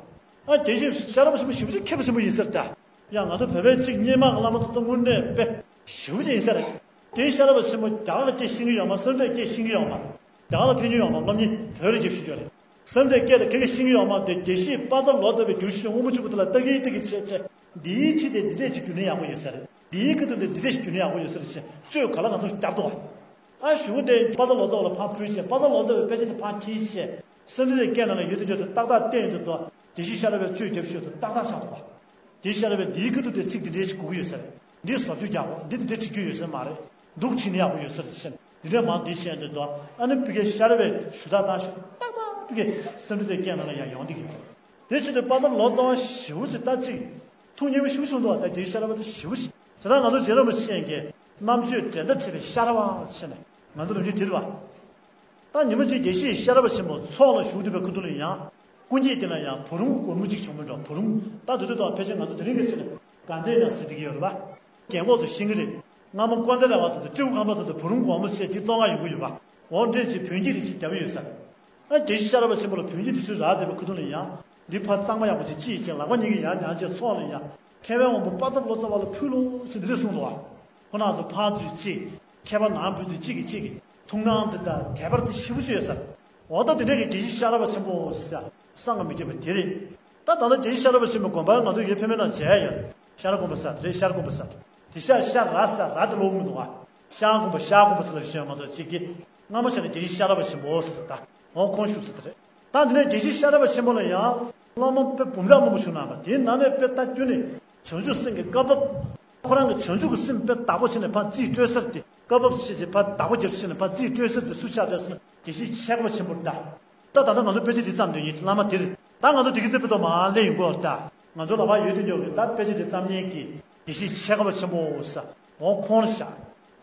ཨ་དགེ་བཤེས་ཤ་ར་བ་ཆེན་པོ་ཞེ་པོ་ཅིག་མཁས་པ་ཆེན་པོ་ཡིན་ས་རེད་ད། ཡང་ང་ཚོ་བོད་པའི་གཅིག་སྔོན་མ་གི་བླ་མ་ཚོ་དང་དངོས་གནས་དཔེ་ཞེ་པོ་ཅིག་ཡིན་ས་རེད། དེ་ཤ་ར་བ་ཆེན་པོ་རྒྱ་གར་ལ་སྐད་ཤེས་ཀྱི་ཡོད་མ། སེམས་ཁྲལ་སྐད་ཤེས་ཀྱི་ཡོད་མ། རྒྱ་གར་ལ་ཕེབས་མྱོང་ཡོད་མ། སློབ་གཉེར་བོད་ལ་རྒྱབ་ཤིག་ཡོད་རེད། སེམས་ཁྲལ་སྐད་དང་ཁ་སྐད་ཤེས་ཀྱི་ཡོད་མ། དེ་དགེ་བཤེས་དཔལ་འཛོམས་ལོ་ཙཱ་བས་བསྒྱུར་ཤེས་དབུ་མ་འཇུག་པ་དེ་ལ་ལྟ་གིན་ལྟ་གིན་བྱས་བྱས། འདིའི་ཁྲིད་དེ་འདི་འདྲས་ཅིག་བསྒྱུར་ན་ཡག་པོ་ཡོད་ས་རེད། འདིའི་ཁ་ཐུག་དེ་འདི་འདྲས་ཤིག་བསྒྱུར་ན་ཡག་པོ་ཡོད་ས་རེད་ཅེས་བཅོས་ག་ལ་གང་འཚམ་བརྒྱབ་འདུག་ག། ཨ་ཞུ་བ་དེ་དཔལ་འཛོམས་ལོ་ཙཱ་བ་ལ་ཕར་ཕུལ་བྱས། དཔལ་འཛོམས་ལོ་ཙཱ་བས་དཔེ་ཆ་དེ་ཕར་འཁྱེར་བྱས། སེམས་ཁྲལ་སྐད་ནང་ལ་ཡོད་དེ་འདྲས་དེ་ཏག་ཏག་བསྟན་ཡོང་དུས་དོ། དགེ་བཤེས་ཤ་ར་བས་བཅོས་བརྒྱབ་ཤོས་དེ་ཏག་ཏག་ཆགས་འདུག་ག། དེ་ཤ་ར་བས་འདིའི་ཁ་ཐུག་དེ་ཚིག་འདི་འདྲས་ཅིག་དགོས་ཀྱི་ཡོད་ས་རེད། འདི་བཟོ་བཅོས་རྒྱག་དགོས། འདི་འདི་འདྲས་བྲིས་རྒྱུ་ཡོད་ས་མ་རེད། འདུག་བྲིས་ན་ཡག་པོ་ཡོད་ས་རེད་ཟེར་ནས་འདི་འདྲས་མང་འདི་བཤད་འདི་དོ། ཨ་ནི་ཕ་གིའི་ཤ་ར་བས་ཞུ་དག་བཏང་ཤོས་ཏག་ཏག་ཕ་གིའི་སེམས་ཁྲལ་དེ་སྐད་ནང་ལ་ཡང་ཡོང་བསྡད་ཀྱི་ཡོད། དེ་བྱས་ཏེ་དཔལ་འཛོམས་ལོ་ཙཱ་བ་ཞེ་པོ་ཅིག་ད་ཅིག་ཐུགས་མཉེས་པོ་ཞེ་པོ་བྱུང་འདུག་ག། ད་དེའི་ཤ་ར་བ་དེ་ཞེ་པོ་ཅིག་དེ་ལྟར་ང་ཚོ་རྗེ་རིན་པོ་ཆེ་གིས་རྣམ་དཔྱོད་འགྲན་ཟླ་བྲལ་བའི་ཤ་ར་བ་ཟེར་ནས་ང་ཚོ་ནམ་རྒྱུན་དེ་རེད་པ། ད་ཉི་མ་གཅིག་དགེ་བཤེས་ཤ་ར་བ་ཆེན་པོ་ཚོགས་ལ་བཞུགས་བསྡད་པའི་ཁ་ཐུག་ལ་ཡང་སྐུ་འགྱེད་དེ་ལ་ཡང་བུ་རམ་སྒོར་མོ་གཅིག་བྱུང་མི་འགྲོ། བུ་རམ། ད་དེ་དུས་དང་ཕལ་ཆེར་ང་ཚོ་དེ་རིང་གི་ཆེད་ལ་དཀར་མཛེས་ནང་ཟེར་བསྡད་ཀྱི་ཡོད་རེད་པ། རྒན་གོག་ཚོ་ཤེས་ཀྱི་རེད། སྔ་མོ་དཀར་མཛེས་ར་བ་དེ་ཚོ་སྤྲེའུ་ཁང་པ་དེ་ཚོ་བུ་རམ་སྒོར་མོ་བྱས་ཅིག་བཙོང་ག་ཡོང་གི་ཡོད་པ། འོ་འདྲས་ཅིག་བུན་འགྱེད་རེ་ཅིག་བརྒྱབ་ཡོད་ས་རེད། ཨ་དགེ་བཤེས་ཤ་ར་བ་ཆེན་པོ་ལ་བུན་འགྱེད་དེ་ཚོ་རག་བསྡད་པའི་ཁ་ཐུག་ལ་ཡང་འདི་ཕར་གཙང་མ་ཡག་པོ་ཅིག་ཅིག་བྱས། ལག་པ་གཉིས་ཀྱིས་ཡར་བརྐྱངས་བྱས་ཚོགས་ལ་ཡང་མཁས་པའི་དབང་པོ་དཔལ་འཛོམས་ལོ་ཙཱ་བ་ལ་ཕུལ་ལོ་ཟེར་འདི་འདྲས་གསུངས་འདུག་ག། ཁོང་རྣམ་ཚོ་ཕར་ཚུར་གཅིག་མཁས་པ་ནང་ཕུད་དུ་གཅིག་གིས་གཅིག་གི་ཐུགས་སྣང་དེ་དང་དད་པ་དེ་ཞེ་པོ་ཅིག་ཡོད་ས་རེད། འོ་ད་དེ་འདྲས་ཀྱི་དགེ་བཤེས་ཤ་ར་བ་ཆེན་པོ་ཟེར་བསམ་གྱིས་མི་ཁྱབ་པ་དེ་རེད། ད་ད་ལྟ་དགེ་བཤེས་ཤ་ར་བ་ཆེན་པོའི་དགོན་པར་ང་ཚོ་ཡོད་ཕེབས་མེད་ནང་མཇལ་ཡོད། ཤར་དགོན་པ་ཟེར་དེ་རེད། ཤར་དགོན་པ་ཟེར་དེ་ཤར་ཤར་ར་ཟེར་ར་དེ་ལོག་མི་འདུག་ག། ཤར་དགོན་པ་ཤར་དགོན་པ་ཟེར་ལབ་ཤེས་མ་གཏོགས་གཅིག་གིས་སྔ་མ་བྱས་ན་དགེ་བཤེས་ཤ་ར་བ་ཆེན་པོ་ཟེར་ད། འོ་ཁོང་བཞུགས་ས་དེ་རེད། ད་དེ་ནས་དགེ་བཤེས་ཤ་ར་བ་ཆེན་པོ་ལ་ཡང་བླ་མ་དཔེ་འབུམ་ཕྲག་མང་པོ་བྱུང་གནང་བ། དེའི་ནང་ནས་དཔེ་ལྟ་རྒྱུ་ནི་བྱང་ཆུབ་སེམས་ཀྱི་བཀའ་བབས། ཁོ་རང་གི་བྱང་ཆུབ་ཀྱི་སེམས་དཔེ་བདག་པོ་བྱས་ནས་ཕར་རྩིས་སྤྲོད་ས་དེ། བཀའ་བབས་བྱས་རྗེས་ཕར་བདག་པོ་རྒྱབ་བྱས་ནས་ཕར་རྩིས་སྤྲོད་ས་དེ་སུ་ཆགས་བསྡད་ཟེར་ན་དགེ་བཤེས་ཆེ་ཁ་པ་ཆེན་པོ་རེད་ད། ད་ད་ལྟ་ང་ཚོ་དཔེ་ཆ་འདི་བརྩམས་དོན་ཡིན་བླ་མ་དེ་རེད། ད་ང་ཚོ་དེ་གི་ཚེ་དཔེ་ཐོག་མར་སླེབས་ཡོང་གི་ཡོད་རེད་ད། ང་ཚོ་ལ་ཕར་ཡོད་དུས་འཇོག་གི་ད་དཔེ་ཆ་འདི་བརྩམས་མཁན་གྱི་དགེ་བཤེས་ཆེ་ཁ་པ་ཆེན་པོ་ཟེར། འོ་ཁོང་ལ་བཞག་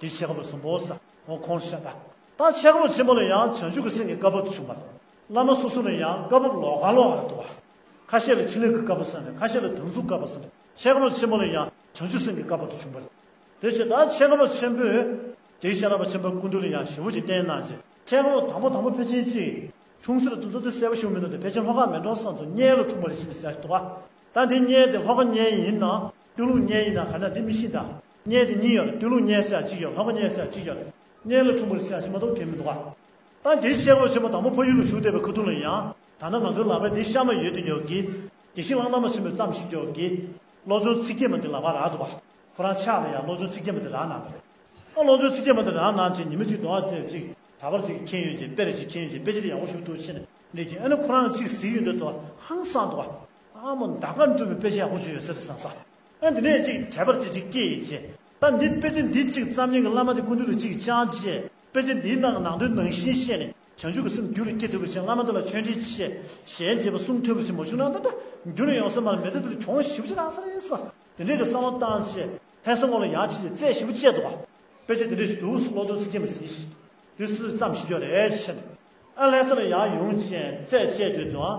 དགེ་བཤེས་ཆེ་ཁ་པ་གསུམ་པོ་ཟེར། འོ་ཁོང་ལ་བཞག་ད། ད་ཆེ་ཁ་པ་ཆེན་པོ་ལ་ཡང་བྱང་ཆུབ་ཀྱི་སེམས་ཀྱི་བཀའ་བབས་དེ་བྱུང་བ་རེད། བླ་མ་སོ་སོ་ལ་ཡང་བཀའ་བབས་ལོགས་ཀ་ལོགས་ཀ་རེ་འདུག་ག། ཁ་ཤས་ལ་ཕྲིན་ལས་ཀྱི་བཀའ་བབས་ཟེར་ནས། ཁ་ཤས་ལ་དམ་ཚིག་བཀའ་བབས་ཟེར་ནས། ཆེ་ཁ་པ་ཆེན་པོ་ལ་ཡང་བྱང་ཆུབ་སེམས་ཀྱི་བཀའ་བབས་དེ་བྱུང་བ་རེད། དེ་བཞིན་ད་ཆེ་ཁ་པ་ཆེན་པོས་དེའི་ཤ་ར་བ་ཆེན་པོའི་སྐུ་མདུན་ལ་ཡང་ཞེ་པོ་ཅིག་བསྟན་གནང་རྗེས། ཆེ་ཁ་པ་དང་པོ་དང་པོ་ཕལ་ཆེར་ཅིག་ཆུང་ཟེར་དུས་ཚོད་དེ་གསལ་པོ་ཞིག་མི་འདུག་སྟེ། ཕལ་ཆེར་ལྷོ་ཁ་མལ་གྲོ་གསང་དུ་གཉལ་ལ་འཁྲུངས་པ་རེད་ཟེར་ནས་ཟེར་འདུག་ག། ད་འདི་གཉལ་དེ་ལྷོ་ཁ་གཉལ་ཡིན་ན་སྟོད་ལུང་གཉལ་ཡིན་ན་ག་ན་འདི་མི་ཤེས་ད། བསྙེན་དེ་གཉིས་ཡོད་རེད། སྟོད་ལུང་བསྙེན་ཟེར་ཡ་གཅིག་ཡོད། ལྷོ་ཁ་བསྙེན་ཟེར་ཡ་གཅིག་ཡོད་རེད། བསྙེན་ལ་འཁྲུངས་པ་རེད་ཟེར་ཡ་གཅིག་མ་གཏོགས་ཕན་མི་འདུག་ག་ད་དེ་ཤེས་དགོས་ཆེན་པོ་དང་པོ་ཕ་ཡུལ་ལ་བཞུགས་བསྡད་པའི་ཁ་ཐུག་ལ་ཡང་། ད་ལྟ་ང་ཚོའི་ལག་པའི་འདི་ཤ་མ་ཡོད་དུ་ཉོ་གི། དགེ་བཤེས་གླང་དར་མ་ཆེན་པོས་བརྩམས་ཤིག་ཉོ་གི། བློ་སྦྱོང་ཚིག་བརྒྱད་མ་འདི་ལག་པར་རག་འདུག་ག་ཁོ་རང་ཕྱག་ལ་ཡང་བློ་སྦྱོང་ཚིག་བརྒྱད་མ་འདི་རག་གནང་བ་རེད། ཨ། བློ་སྦྱོང་ཚིག་བརྒྱད་མ་འདི་རག་གནང་བྱས་ཉི་མ་གཅིག་དུ་ཨ་དེ་གཅིག་གྲྭ་པར་གཅིག་མཁྱེན་ཡོད་ཀྱི་དཔེ་རེ་གཅིག་མཁྱེན་ཡོད་ཀྱི་དཔེ་ཆ་དེ་ཡག་པོ་ཞིག་འདུག་ཕྱིན་ནས་འདྲི་གི། ཨ་ནི་ཁོ་རང་གཅིག་གཟིགས་ཡོང་དུས་དུ་ཧང་སངས་འདུག་ག་ཨ་མོ་ད་ག་འགྲུབ་པའི་དཔེ་ཆ་ཡག་པོ་བྱུང་ཡོད་ས་རེད་བསམ་ས། ཨ་འདི་ནས་གཅིག་དད་པ་ཅིག་ཅིག་སྐྱེས་ཡིན་ཅེ། ད་འདི་དཔེ་ཆ་འདི་གཅིག་བརྩམས་མཁན་གྱི་བླ་མ་དེ་སྐུ་མདུན་ལ་གཅིག་བཅར་ཅེ། དཔེ་ཆ་འདིའི་ནང་གི་ནང་དོན་ནང་བཞིན་བཤད་ནས་བྱང་ཆུབ་ཀྱི་སེམས་རྒྱུད་ལ་སྐྱེ་ཐུབ་པ་བྱས། བླ་མ་དེ་ལ་ཆོས་འབྲེལ་བྱས། ཞལ་མཇལ་བ་གསུང་ཐོས་པ་ཅིག་མ་བྱུང་ན་ད་ལྟ་རྒྱུན་ལ་ཡོང་ས་མ་རེད། མི་ཚེ་འདི་ལ་གྱོང་ཞེ་པོ་ཅིག་རག་ས་རེད་བསམ། དེ་འདྲའི་གི་བསམ་བློ་བཏང་བྱས་ལྷ་ས་སྔོན་ལ་ཡར་ཕྱིན་ཏེ་རྩད་ཞིབ་པོ་བཅད་འདུག་ག་དཔེ་ཆ་དེ་འདྲ་ཞིག་འདུག་བློ་སྦྱོང་ཚིག་བརྒྱད་མ་ཟིན་ཞིག་དུས་སུ་བརྩམས་ཤིག་ཡོད་རེད་ཕྱིན། ཨ་ལྷ་ས་ལ་ཡར་ཡོང་བྱས་རྩད་བཅད་དུས་དུ་ཨ་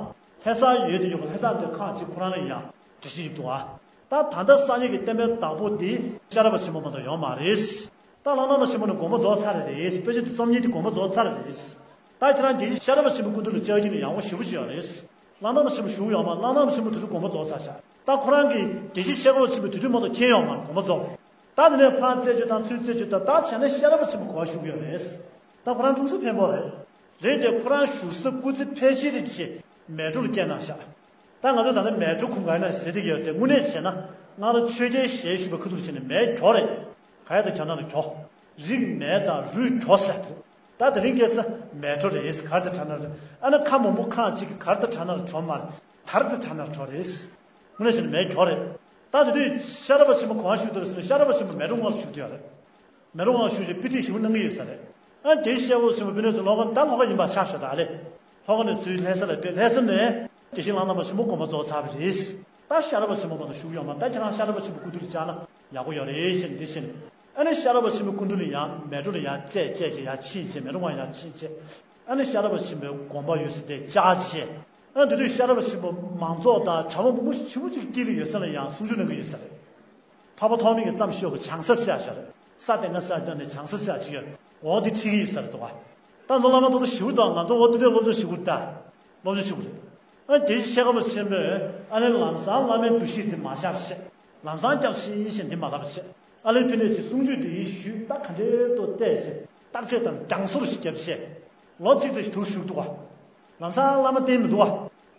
ལྷ་ས་ཡོད་དུ་ཡོད་གི་ལྷ་ས་འདི་ཁག་ཅིག་ཁོ་རང་ལ་ཡང་འགྲེལ་བཤད་ཞིག་འདུག་ཨ། ད་ད་ལྟ་སངས་རྒྱས་ཀྱི་བསྟན་པའི་བདག་པོ་འདི་ཤེས་རབ་པ་ཆེན་པོ་མ་གཏོགས་ཡོད་མ་རེད། ད་གླང་དར་མ་ཆེན་པོ་ནི་དགོངས་པ་རྫོགས་ཚར་རེད། དཔེ་ཆ་འདི་རྩོམ་མཁན་དེ་དགོངས་པ་རྫོགས་ཚར་རེད། ད་ཁྱེད་རང་དགེ་བཤེས་ཤེས་རབ་པ་ཆེན་པོ་སྐུ་མདུན་ལ་བཅར་གྱི་ནི་ཡག་པོ་ཞེ་པོ་ཅིག་ཡོད་རེད། གླང་དར་མ་ཆེན་པོ་བཞུགས་ཡོད་མ། གླང་དར་མ་ཆེན་པོ་དེ་དུས་དགོངས་པ་རྫོགས་ཚར་ཤག་ད་ཁོ་རང་གིས་དགེ་བཤེས་ཤེས་རབ་པ་ཆེན་པོ་དེ་དུས་མ་གཏོགས་མཁྱེན་ཡོད་མ་རེད། དགོངས་པ་རྫོགས། ད་དེ་ནས་ཕར་རྩད་གཅོད་དང་ཚུར་རྩད་གཅོད་དང་ད་བྱས་ན་ཤེས་རབ་པ་ཆེན་པོ་གོ་བ་ཞུགས་ཡོད་རེད། ད་ཁོ་རང་གྲུང་ས་ཕན་པོ་རེད། རེད་དེ་ཁོ་རང་བཞུགས་ས་སྐུ་ཚེ་ཕལ་ཆེར་རེ་ཅེ་མལ་གྲོ་ལ་བསྐྱལ་གནང་ཤག་ད་ང་ཚོ་ད་ལྟ་མལ་གྲོ་ཁུང་ག་ན་ཟེར་དེ་ཡོད་དེ། དངོས་གནས་བྱས་ན་སྔར་ཆོས་རྒྱལ་ཞལ་བཞུགས་པའི་ཁ་ཐུག་ལ་བྱས་ནས་མལ་གྱོ་རེད། ག་ཡ་ད་གྱ་ན་རུ་གྱོ། རིགས་མལ་དང་རུས་གྱོ་ཟེར་དེ། ད་དེ་རིང་ཁ་སང་མལ་གྲོ་རེད། ག་རེ་ད་གྲ་ན་རུ། ཨ་ན་ཁ་མང་པོ་ཁག་ཅིག་གི་ག་རེ་ད་གྲ་ན་རུ་གྱོ་མ་རེད། ད་རེ་ད་གྲ་ན་རུ་གྱོ་རེད། དངོས་གནས་བྱས་ན་མལ་གྱོ་རེད། ད་དེ་དུས་ཤེས་རབ་པ་ཆེན་པོ་གང་བཞུགས་དེ་རེད་ཟེར་ན་ཤེས་རབ་པ་ཆེན་པོ་མལ་གྲོ་སྔོན་ལ་བཞུགས་དེ་ཡོད་རེད། མེ་རོ་དབང་ཞུ་ཞེས་དཔེ་ཁྲིད་ཞིབ་པོ་གནང་གི་ཡོད་ས་རེད། ཨ་དེ་ཤེས་བོ་ཆེན་པོ་བི་ནས་ཚུར་ལྷོ་ཁ་ནས། ད་ལྷོ་ཁ་ཡིན་པ་ཆགས་ཤག་ད་ཨ་ལེ། ལྷོ་ཁ་ནས་ཚུར་ལྷ་ས་ལ་ཕེབས། ལྷ་ས་ནས་དགེ་བཤེས་གླང་དར་མ་ཆེན་པོ་དགོངས་པ་རྫོགས་ཚར་བ་རེད། ད་ཤེས་རབ་པ་ཆེན་པོ་མ་གཏོགས་བཞུགས་ཡོད་མ། ད་ཁྱེད་རང་ཤེས་རབ་པ་ཆེན་པོ་སྐུ་མདུན་ལ་བཅར་ན་ཡག་པོ་ཡོད་རེད་ཟེར་འདི་བཤད་ནས། ཨ་ནི་ཤེས་རབ་པ་ཆེན་པོ་སྐུ་མདུན་ལ་ཡང་མལ་གྲོ་ལ་ཡང་རྩད་བཅད་བྱས་ཡར་ཕྱིན་བྱས། མེ་རོ་དབང་ཡར་ཕྱིན་བྱས། ཨ་ནི་ཤེས་རབ་པ་ཆེན་པོའི་དགོངས་པ་ཡོད་ས་དེ་བཅར་བྱས། ཨ་དེ་དུས་ཤེས་རབ་པ་ཆེན་པོ་མང་ཚོགས་དང་གྲྭ་པ་མང་པོ་ཞེ་པོ་ཅིག་དཀྱིལ་ལ་ཡོད་ས་ལ་ཡང་གསུང་ཆོས་གནང་གི་ཡོད་ས་རེད། འཕགས་པ་ཐོགས་མེད་ཀྱིས་བརྩམས་ཤོག་གི་བྱང་ས་ཟེར་ཡག་ཞིག་རེད། ས་དེ་སྔ་ས་དེ་ནས་བྱང་ས་ཟེར་ཡག་ཅིག་ཡོད། འོ་དེ་ཁྲིད་ཀྱི་ཡོད་ས་རེད་འདུག་ག་ད་ནོར་བླ་མ་ཐོག་ཏུ་ཞིག་དང་ང་ཚོ་འོ་དེ་འདྲའི་སློབ་སྦྱོང་ཞིག་དགོས་ད། སློབ་སྦྱོང་ཞིག་དགོས་རེད། ཨ་དགེ་བཤེས་ཤེས་རབ་པ་ཆེན་པོས་ཨ་ནི་ལམ་སང་བླ་མའི་འདུ་ཤེས་དེ་མ་བཞག་བྱས། ལམ་སང་སྐྱབས་ཤིག་ཞེས་འདི་མ་ལབ་བྱས། ཨ་ལེ་ཕི་ནས་ཅིག་གསུང་ཆོས་འདི་ཞུས། ད་ག་འདྲའི་ཐོག་བལྟས་བྱས་བརྟག་དཔྱད་དང་རྒྱང་སོར་ཞིག་བརྒྱབ་བྱས། ལོ་གཅིག་ཙམ་ཞིག་འདུག་ཞུགས་འདུག་ག་ལམ་སང་བླ་མ་བསྟེན་མི་འདུག་ག་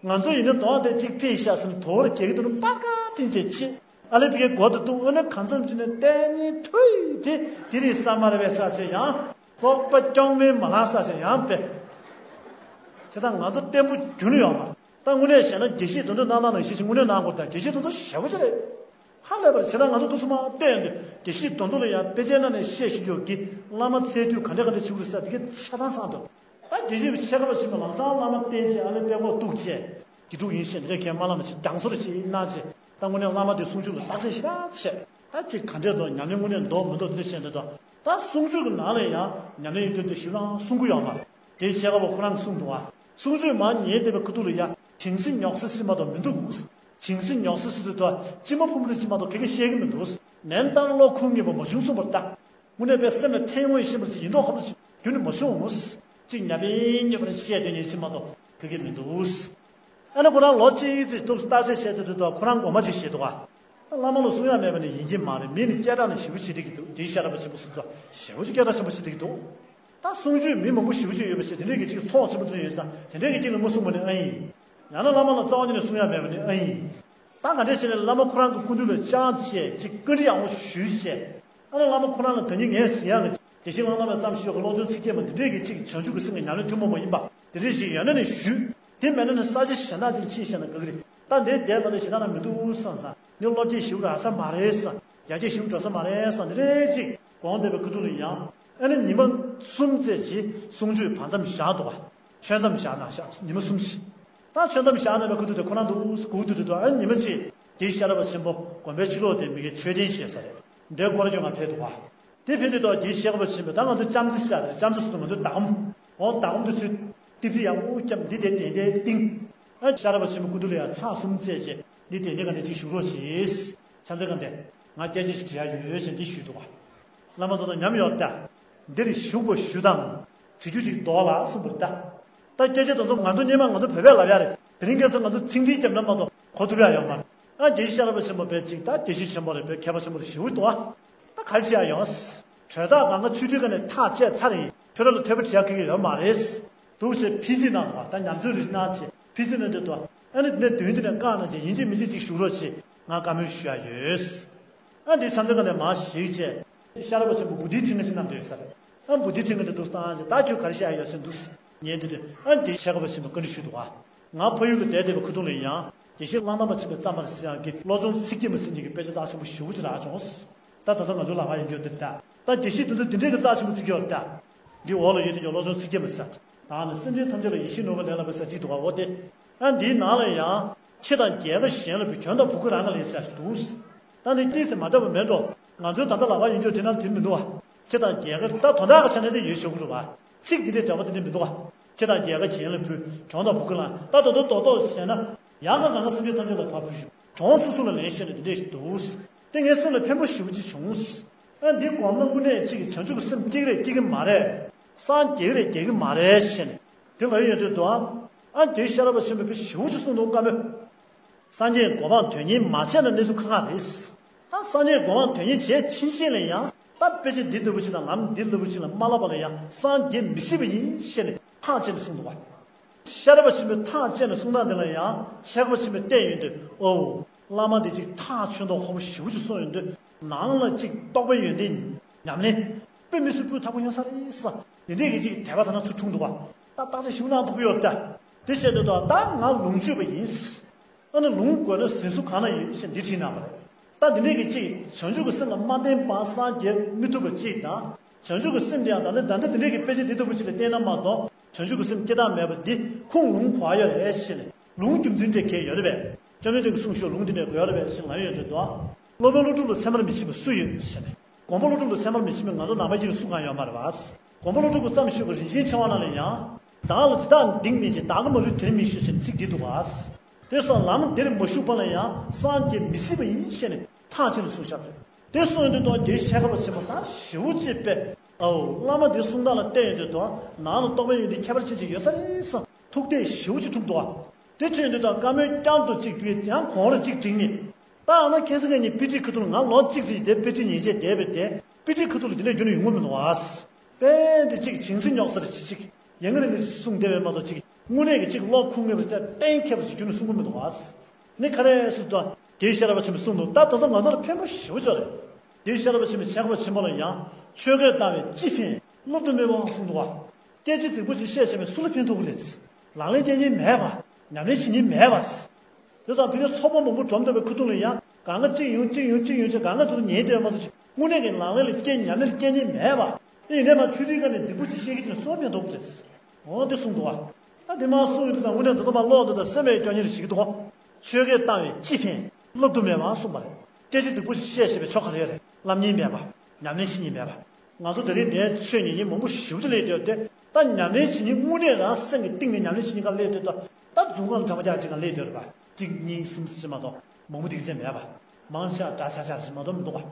ང་ཚོ་ཡིན་ན་དོང་དེ་གཅིག་ཕུད་ཤག་ཟེར་ནས་དོར་རྒྱག་གི་འདུག་ན་པར་ཁ་འཐེན་བྱས་ཕྱིན། ཨ་ལེ་ཕ་གིའི་མགོ་དེ་གཏུགས། ཨ་ནི་གང་འཚམ་ཅིག་ནས་ལྟས་ངན་ཐུ་ཡིས་དེ་དེ་རིགས་ས་མ་རེད་པས་ས་ཆེ་ཡང་། བཙོག་པ་སྐྱོང་མེད་མ་ལང་ས་ཆེ་ཡང་པས། བྱས་ཙང་ང་ཚོ་བརྟན་པོ་རྒྱུན་ཡོད་མ་རེད། ད་དངོས་གནས་བཤད་ན་དགེ་བཤེས་དོན་དུ་གནང་སྟངས་ནང་བཞིན་ཞིག་དངོས་གནས་གནང་དགོས། ད་དགེ་བཤེས་དོན་དུ་ཞེ་པོ་ཅིག་རེད། ཧ་ལས་པར་བྱས་ན་ང་ཚོ་འདུག་སེ་མར་བལྟས་ཡོང་དུས་དགེ་བཤེས་དོན་དུ་ལ་ཡང་དཔེ་ཆའི་ནང་ནས་བཤད་བཞིན་ཡོད་ཀི། བླ་མ་ཚེ་དུས་ག་འདྲ་ག་འདྲ་བྱེད་དགོས་རེད་ཟེར་དེ་གའི་ཆ་ཚང་ཚང་འདུག་ད་དགེ་བཤེས་ཀྱི་ཆེ་ཁ་པ་ཆེན་པོ་ལམ་སང་བླ་མ་བསྟེན་བྱས་ཨ་ལེ་དཔེ་ཁོག་གཏུགས་བྱས། དགེ་ཕྲུག་ཡིན་ཞེས་འདི་འདྲ་མཁན་མ་བླ་མ་ཅིག་རྒྱང་སོར་ཅིག་གནང་བྱས། ད་དངོས་གནས་བླ་མ་དེ་གསུང་ཆོས་ལ་བརྟག་དཔྱད་ཞེ་དྲག་བྱས། ད་ཅིག་ག་འདྲས་འདུག་ཉམས་ལེན་དངོས་གནས་འདུག་མི་འདུག་དེ་འདྲ་བཤད་འདོད་འདུག་ད་གསུང་ཆོས་ཀྱི་ནང་ལ་ཡང་ཉམས་ལེན་ཡོད་དོན་དེ་ཞིབ་ལ་གསུང་གི་ཡོད་མ་རེད། དེའི་ཆེ་ཁ་པ་ཁོ་རང་གིས་གསུངས་འདུག་བ། གསུང་ཆོས་མར་ཉན་བསྡད་པའི་ཁ་ཐུག་ལ་ཡ་བྱིང་སེམས་ཉོག་སེ་སེ་མ་གཏོགས་མི་འདུག་བྱིང་སེམས་ཉོག་སེ་སེ་དུས་དོ་ཅི་མ་ཕུང་རེ་ཅི་མ་གཏོགས་ག་གེ་བཤད་ཀྱི་མི་འདུག་ནན་ཏན་བློ་ཁུག་ངེས་པ་མ་བྱུང་གསུངས་པ་རེད་ད། དངོས་གནས་པའི་སེམས་ལ་ཐེ་ངོ་ཤེས་པར་བྱེད་ཡིན་མདོག་ཁ་པོ་ཅིག་རྒྱུན་ནས་མ་བྱུང་། ཅིག་ཉབ་པའི་ཉོབ་པར་བཤད་དོན་ཡིན་ཕྱིན་མ་གཏོགས་ག་གེ་མི་འདུག་ཨ་ནི་ཁོ་རང་ལོ་གཅིག་ཙམ་འདུག་བརྟག་དཔྱད་བྱས་དུས་དུས་དོ་ཁོ་རང་དགོངས་པ་ཅིག་བཞེས་འདུག་ག་ད་བླ་མ་ལ་གསུང་ཡ་མེད་པ་ནི་ཡིན་གྱི་མ་རེད། མི་ནི་སྐད་གྲགས་ནི་ཞེ་པོ་བྱེད་བསྡད་ཀྱི་འདུག་དེའི་ཤེས་རབ་པ་ཆེན་པོ་སུ་འདུག་ཞེ་པོ་ཅིག་སྐད་གྲགས་ཆེན་པོ་བྱེད་བསྡད་ཀྱི་འདུག་ད་གསུང་ཆོས་མི་མང་པོ་ཞེ་པོ་ཅིག་ཡོད་པ་བྱས་དེ་འདྲས་ཀྱི་ཅིག་ཚོགས་ཆེན་པོ་དེ་འདྲ་ཡོད་ཙང་དེ་འདྲས་ཀྱི་རྐྱེན་ལ་མ་གསུངས་པ་ནི་ཨ་ཡིན། ཡང་ན་བླ་མ་ལ་རྩ་བ་ཉིད་ནས་གསུང་ཡ་མེད་པ་ནི་ཨ་ཡིན། ད་ག་འདྲས་བྱས་ནས་བླ་མ་ཁོ་རང་གི་སྐུ་མདུན་ལ་བཅར་བྱས་ཅིག་བཀའ་འདྲི་ཡག་པོ་ཞུས་བྱས། ཨ་ནི་བླ་མ་ཁོ་རང་ལ་ད་ནི་ངས་ཟེར་ཡག་གི་དགེ་བཤེས་གླང་དར་མས་བརྩམས་ཤོག་གི་བློ་སྦྱོང་ཚིག་བརྒྱད་མ་འདི་འདྲས་ཀྱི་ཅིག་བྱང་ཆུབ་ཀྱི་སེམས་ཀྱི་ཉམས་ལེན་ཐུན་མོང་མ་ཡིན་པ་དེ་འདྲས་ཞིག་ཡོད་ན་ནི་ཞུས། དེ་མེད་ན་ནི་ས་ཆ་གཞན་དག་ཅིག་ལ་ཕྱིན་བཞག་ན་དགའ་གི་རེད། ད་འདིར་བསྡད་པ་ལ་ཞེ་དྲག་ན་མི་འདུག་བསམ་བསམ། ནི་བློ་སྐྱེད་ཞིབ་རག་ས་མ་རེད་བསམ། ཡར་རྒྱས་ཞིབ་འགྲོ་ས་མ་རེད་བསམ། འདི་འདྲས་ཅིག་དགོངས་བསྡད་པའི་ཁ་ཐུག་ལ་ཡང་། ཨ་ནི་ཉི་མ་གསུམ་ཙམ་ཅིག་གསུང་ཆོས་བར་མཚམས་བཞག་འདུག་ག་ཆོས་མཚམས་བཞག་གནང་བཞག་ཉི་མ་གསུམ་ཅིག་ད་ཆོས་མཚམས་བཞག་གནང་བའི་ཁ་ཐུག་དེ་ཁོ་རང་འདུག་སྒུག་ཏུ་འདུག་ཨ་ནི་ཉི་མ་གཅིག་དེའི་ཤེས་རབ་པ་ཆེན་པོ་དགོན་པའི་ཕྱི་ལོགས་དེ་མི་དགེ་ཆོས་ལྡན་ཞེས་ས་རེད། འདིར་སྐོར་སྐྱོད་ང་ཕེབས་འདུག་ག་དེ་ཕེབས་དུས་ཐོག་དེའི་ཤེས་རབ་པ་ཆེན་པོས་ད་ང་ཚོ་ལྕམ་རྩི་ཟེར་ཡ་དེ་ལྕམ་རྩི་ཟེར་དུས་ང་ཚོ་ཟླ་གམ། འོ་ཟླ་གམ་དེ་ཚོས་ཏིབ་ཙི་ཡག་པོ་བརྐྱབས་འདི་དེ་ཏན་ཏན་བཏིང་། ཨ་ཤེས་རབ་པ་ཆེན་པོ་སྐུ་མདུན་ལ་ཡང་ཕྱག་གསུམ་བཙལ་བྱས་འདི་ཏན་ཏན་ག་ནས་ཅིག་བཞུགས་རོགས་བྱེད། ལྕམ་རྩི་གང་དེ་ང་སྐད་ཆ་ཞིག་དྲི་ཡ་ཡོད་ཟེར་འདི་ཞུས་འདུག་ག་བླ་མ་ཚོ་དང་མཉམ་ཡོད་ད། འདིར་བཞུགས་པ་ཞུ་དང་། དྲི་རྒྱུ་ཅིག་འདུག་ལ་གསུངས་པ་རེད་ད། ད་སྐད་ཆ་དེ་ཚོ་ང་ཚོ་སྔོན་མ་ང་ཚོ་བོད་པས་ལབ་ཡ་རེད། དེ་རིང་ཁ་སང་ང་ཚོ་ཚིག་འགྲེལ་བརྒྱབ་ན་མ་གཏོགས་གོ་ཐུབ་ཡ་ཡོད་མ་རེད། ཨ་དགེ་བཤེས་ཤེས་རབ་པ་ཆེན་པོ་དཔེ་གཅིག་ད་དགེ་བཤེས་ཆེན་པོ་རེད། དཔེ་མཁས་པ་ཆེན་པོ་རེད་ཞེ་པོ་འདུག་ཨ། ད་ག་རེ་བྱེད་ཡ་ཡོང་། གྲོས་ཐག་སྒང་ག་ཆོས་ཁྲིའི་ཀ་ནས་ཐག་བཅད་ཚར་ཡིན། ཁྱོད་རང་ལ་ཐོས་པ་བྱེད་ཡ་ཁེལ་གི་ཡོད་མ་རེད། འདུག་ཟེར་ཕྱིར་རྩིས་གནང་འདུག་བ། ད་ཉམས་ཚོད་རེ་གནང་བྱས་ཕྱིར་རྩིས་གནང་དུས་དུ་ཨ་ནི་དེ་ནས་མདུན་དེ་ནས་བཀག་གནང་བྱས་ཡིན་གཅིག་མིན་གཅིག་ཅིག་ཞུགས་རོགས་བྱེད། ང་བཀའ་མོལ་ཞུ་ཡ་ཡོད། ཨ་འདི་ཚང་ཚང་ག་ནས་མར་ཞིག་བྱས། ཤ་ར་བ་ཆེན་པོ་བུ་དྷིའི་ཁྲི་ང་ཅིག་བསྣམས་བསྡད་ཡོད་ས་རེད། ཨ་བུ་དྷིའི་ཁྲི་ང་དེ་འདུག་བཏང་བྱས་ད་ཁྱོད་ག་རེ་བཤད་ཡ་ཡོད་ཟེར་འདུག་ཟེར་ཉན་དུས་དུ་ཨ་འདི་ཤ་ར་བ་ཆེན་པོ་བཀའ་འདྲི་ཞུས་འདུག་བ། ང་ཕ་ཡུལ་ལ་བསྡད་བསྡད་པའི་ཁ་ཐུག་ལ་ཡང་དགེ་བཤེས་གླང་དར་མ་ཆེན་པོའི་བརྩམས་པ་ཟེར་ཡག་གི་བློ་སྦྱོང་ཚིག་བརྒྱད་མ་ཟེར་མཁན་གྱི་དཔེ་ཆ་རྩ་ཆེན་པོ་ཞེ་པོ་ཅིག་རག་བྱུང་། ད་ད་ལྟ་ང་ཚོ་ལག་པ་ཡིན་རྒྱུ་དེ་ད་ད་དགེ་བཤེས་དེ་ཚོ་འདི་འདྲའི་གི་རྩ་ཆེན་པོ་བརྩི་གི་ཡོད་ད། འདི་འོག་ལ་ཡོད་དེ་ཡོད་བློ་སྦྱོང་ཚིག་བརྒྱད་མ་ཟེར། ད་ནི་སེམས་ཅན་ཐམས་ཅད་ལ་ཡིད་བཞིན་ནོར་བུ་ལེན་ལ་བའི་ས་གཅིག་འདུག་ག་འོ་དེ། ཨ་འདིའི་ནང་ལ་ཡང་ཁྱེད་དང་རྒྱལ་ཁ་གཞན་ལ་འབུལ་གྱོན་དང་བུ་གུ་རང་ག་ལ་ཡིན་ཟེར་འདུག་ད་འདི་ཏིས་མ་འདྲ་བ་མེད་འགྲོ། ང་ཚོའི་ད་ལྟ་ལག་པ་ཡིན་རྒྱུ་དེ་ནང་དེ་མི་འདུག་བ། ཁྱེད་དང་རྒྱལ་ཁ་ད་དོན་དག་གི་ཆ་ནས་དེ་ཡོད་ཞུ་གི་རེད་བ། ཚིག་འདི་འདྲའི་འདྲ་བ་དེ་འདྲ་མི་འདུག་བ། ཁྱེད་དང་རྒྱལ་ཁ་གྱེན་ལ་ཕུལ་གྲོང་དང་བུ་གུ་ལ་ད་དོ་དོ་དོ་དོ་ཟེར་ན། ཡག་ག་གང་ག་སེམས་ཅན་ཐམས་ཅད་ལ་ཕར་ཕུལ་ཞུ་གྲོང་སུ་སུ་ལ་ལེན་ཤེས་ནས་དེ་འདྲས་འདུག་དེ་ངའི་སེམས་ལ་ཕན་པོ་ཞེ་པོ་ཅིག་བྱུང་། ཨ་འདི་གོམས་ན་དངོས་གནས་ཅིག་བྱང་ཆུབ་ཀྱི་སེམས་སྐྱེ་གི་རེད་སྐྱེ་གི་མ་རེད། སངས་རྒྱས་ཀྱི་རེད་རྒྱས་ཀྱི་མ་རེད་ཞེས་ནས་དེ་ལ་ཡོད་དུས་དུའང་ཨ་འདི་ཤ་ར་བ་ཆེན་པོས་དཔེ་ཞེ་པོ་ཅིག་གསུངས་འདུག་བཀའ་མོལ། སངས་རྒྱས་གོ་འཕང་དོན་གཉེར་མ་བྱས་ན་གནས་ཚུལ་ཁག་ཁག་རེད། ད་སངས་རྒྱས་གོ་འཕང་དོན་གཉེར་བྱས་ཕྱིན་ཆད་ལ་ཡང་ད་དཔེ་ཆ་འདི་ལྟ་བུ་ཅིག་དང་ལམ་འདི་ལྟ་བུ་ཅིག་ལ་མ་བསླབ་པ་ལ་ཡང་སངས་རྒྱས་མི་སྲིད་པ་ཡིན་ཞེས་ནས་ཐག་བཅད་ནས་གསུངས་འདུག་བ། ཤ་ར་བ་ཆེན་པོས་ཐག་བཅད་ནས་གསུངས་སྟངས་འདི་ལ་ཡང་ཕྱག་པ་ཆེན་པོས་བལྟས་ཡོང་དུས་ཨོ། བླ་མ་འདི་ཅིག་ཐག་ཆོད་མདོག་ཁ་པོ་ཞེ་པོ་ཅིག་གསུངས་ཡོང་དུས་ནང་ལ་ཅིག་རྟོགས་པའི་ཡོན་ཏན་ཉམས་ལེན་དཔེ་མི་སྲིད་སྤུས་དག་པོ་ཡོང་ས་རེད་ས། འདི་འདྲས་ཀྱི་ཅིག་དད་པ་དང་ཚུར་འཁྲུངས་འདུག་བ། ད་བརྟག་དཔྱད་ཞིབ་གནང་ཐུབ་ཀྱི་ཡོད་ད། དེ་བྱས་དུས་ད་ད་ང་ལོངས་སྤྱོད་པ་ཡིན། ཨ་ནི་ལུང་དགོས་ན་ཟིན་སོ་གང་ན་ཡོད་ཞེས་འདི་དྲིས་གནང་བ་རེད། ད་འདི་འདྲས་ཀྱི་ཅིག་བྱང་ཆུབ་ཀྱི་སེམས་ལ་མ་བརྟེན་པར་སངས་རྒྱས་མི་ཐུབ་པ་ཅིག་དང་། བྱང་ཆུབ་ཀྱི་སེམས་དེ་ཡང་ད་ནི་ད་ལྟ་འདི་འདྲས་ཀྱི་དཔེ་ཆ་འདི་ལྟ་བུ་ཅིག་ལ་བལྟས་ན་མ་གཏོགས་བྱང་ཆུབ་ཀྱི་སེམས་སྐྱེ་སྟངས་མེད་པ་འདི་ཁུངས་ལུང་གོ་ཡ་ཡོད་རེད་ཞེས་ནས་ལུང་རྒྱུ་མཚན་འདྲས་གལ་ཡོད་རེད་པས། བཅོམ་ལྡན་འདས་ཀྱིས་གསུངས་ཤོག་ལུང་འདི་འདྲས་གོ་ཡ་རེད་པས་ཞེས་ལབ་ཡོད་དུས་དོ། སློབ་དཔོན་ཀླུ་སྒྲུབ་ལ་ཚད་མར་མི་ཕྱིན་པ་སུ་ཡོད་ཞེས་ནས། མགོན་པོ་ཀླུ་སྒྲུབ་ལ་ཚད་མར་མི་ཕྱིན་པའི་ང་ཚོ་ནང་པ་ཡིན་སུ་གང་ཡོད་མ་རེད་པ། མགོན་པོ་ཀླུ་སྒྲུབ་ཀྱིས་བརྩམས་ཤོད་པའི་རིན་ཆེན་ཕྲེང་བ་ནང་ལ་ཡང་། བདག་ལ་འདི་དག་འདིང་མི་བྱེད། བདག་གི་མ་ལུས་དེར་མི་གཞོལ་ཞེས་ཚིག་འདི་འདུག་ག་དེ་སོགས་ལམ་དེར་མ་ཞུགས་པ་ལ་ཡང་སངས་རྒྱས་མི་སྲིད་པ་ཡིན་ཞེས་ནས་ཐག་བཅད་ནས་གསུངས་བཞག་པ་རེད། དེ་གསུངས་ཡོང་དུས་དོ་རྒྱལ་ཤེས་ཁ་པ་ཆེན་པོ་ད་ཞེ་པོ་ཅིག་དཔེ་ཨའོ་བླ་མ་དེ་གསུང་སྟངས་ལ་བལྟས་ཡོང་དུས་དོ་ནང་ལ་རྟོགས་པའི་ཡོན་ཏན་ཁྱད་པར་ཅན་ཅིག་ཡོད་ས་རེད་བསམ་ཐུགས་གཏད་ཞེ་པོ་ཅིག་འཁྲུངས་འདུག་ག་དེ་འཕྲོས་ཡོང་དུས་དོ་བཀའ་མོལ་བསྐྱར་དུ་ཅིག་བརྒྱུད་ཡང་གོང་རུ་ཅིག་བསྒྲིགས་ནས། ད་ཨ་ན་ཁེ་སི་ཁེ་ཉིན་པི་ཏི་ཁ་ཐུག་ལ་ང་ལོ་གཅིག་ཙམ་དེ་པི་ཏི་ཉན་བྱས་བསྡད་པའི་དེ་པི་ཏི་ཁ་ཐུག་ལ་དེ་འདྲ་རྒྱུན་ནས་ཡོང་གི་མི་འདུག་ཨ། དཔེ་འདི་གཅིག་བྱིངས་སེ་རྙོག་ས་རེ་ཅི་གཅིག་ཡང་ངེ་རེ་ངེ་གསུང་བདེ་བས་མ་གཏོགས་གཅིག་དངོས་གནས་ཀྱི་གཅིག་བློ་ཁུངས་མེད་པ་ཅིག་གཏན་འཁེལ་བ་ཅིག་རྒྱུན་ནས་གསུང་གི་མི་འདུག་ཨ། ནི་ག་རེ་སུ་དང་དེའི་ཤེས་རབ་ཆེན་པོས་གསུངས་འདུག་ད་ད་ལྟ་ང་ཚོ་ལ་ཕན་པོ་ཞེ་པོ་ཅིག་རེད། དེའི་ཤེས་རབ་ཆེན་པོས་ཆེ་ཁ་པ་ཆེན་པོ་ལ་ཡང་ཆོས་གོས་བཏང་བས་ཅི་ཕན་བློ་བདེ་མེད་པའང་གསུངས་འདུག་ཨ། སྐད་ཆ་རྫིག་པོ་ཅིག་བཤད་བྱས་པས་སུ་ལ་ཕན་ཐོགས་ཀྱི་རེད། ལག་ལེན་བསྟེན་མཁན་མེད་པ། ཉམས་ལེན་བྱེད་མཁན་མེད་པ། དེ་ཙམ་ཕ་གིའི་ཚོགས་པ་མང་པོ་འཛོམས་བསྡད་པའི་ཁ་ཐུག་ལ་ཡང་གང་ག་གཅིག་ཡོང་གཅིག་ཡོང་གཅིག་ཡོང་བྱས་གང་ག་དེ་ཚོ་ཉན་བསྡད་པ་མ་གཏོགས་དངོས་གནས་ཀྱི་ལག་ལེན་ལ་བསྟེན་ཉམས་ལེན་ལ་བསྟེན་མཁན་མེད་པ། ཨེ་ཡིན་ནའི་མ་ཆོས་ཁྲིའི་སྒང་ནས་རྫིག་པོ་ཅིག་བཤད་ཀྱི་དེ་ལ་སུ་ལ་ཕན་ཐོགས་ཀྱི་རེད། འོ་དེ་གསུངས་འདུག་བ། ད་དེ་མ་གསུངས་ཡོང་དུས་ད་དངོས་གནས་ད་ལྟ་མ་ཀློག་འདུག་ད་སེམས་པའི་སྐྱོ་ཉེར་ཞིག་འདུག་ཆོས་གོས་བཏང་བས་ཅི་ཕན་བློ་བདེ་མེད་པའང་གསུངས་པ་རེད། སྐད་ཆ་རྫིག་པོ་ཞིག་བཤད་བྱས་པའི་ཆོ་ག་རེ་རེད། བསླབ་མཁན་མེད་པ། ཉམས་ལེན་བྱེད་མཁན་མེད་པ། ང་ཚོ་དེ་རིང་འདིར་ཆོས་ཉན་མཁན་མང་པོ་ཞེ་པོ་ཅིག་སླེབས་བསྡད་ཡོད་དེ། ད་ཉམས་ལེན་བྱེད་མཁན་དངོས་གནས་རང་སེམས་ཀྱི་གཏིང་ནས་ཉམས་ལེན་བྱེད་མཁན་ག་སླེབས་བསྡད་དོ། ད་རྫུན་གང་འདྲ་མ་རྒྱག་ཅིག་གང་སླེབས་བསྡད་རེད་པ། གཅིག་གཉིས་གསུམ་ཞེས་མ་གཏོགས་མང་པོ་དེ་ག་ཚད་མེད་པ། མང་ཆེ་བ་འདྲ་ཆགས་ཆགས་ཞེས་མ་གཏོགས་མི་འདུག་པ།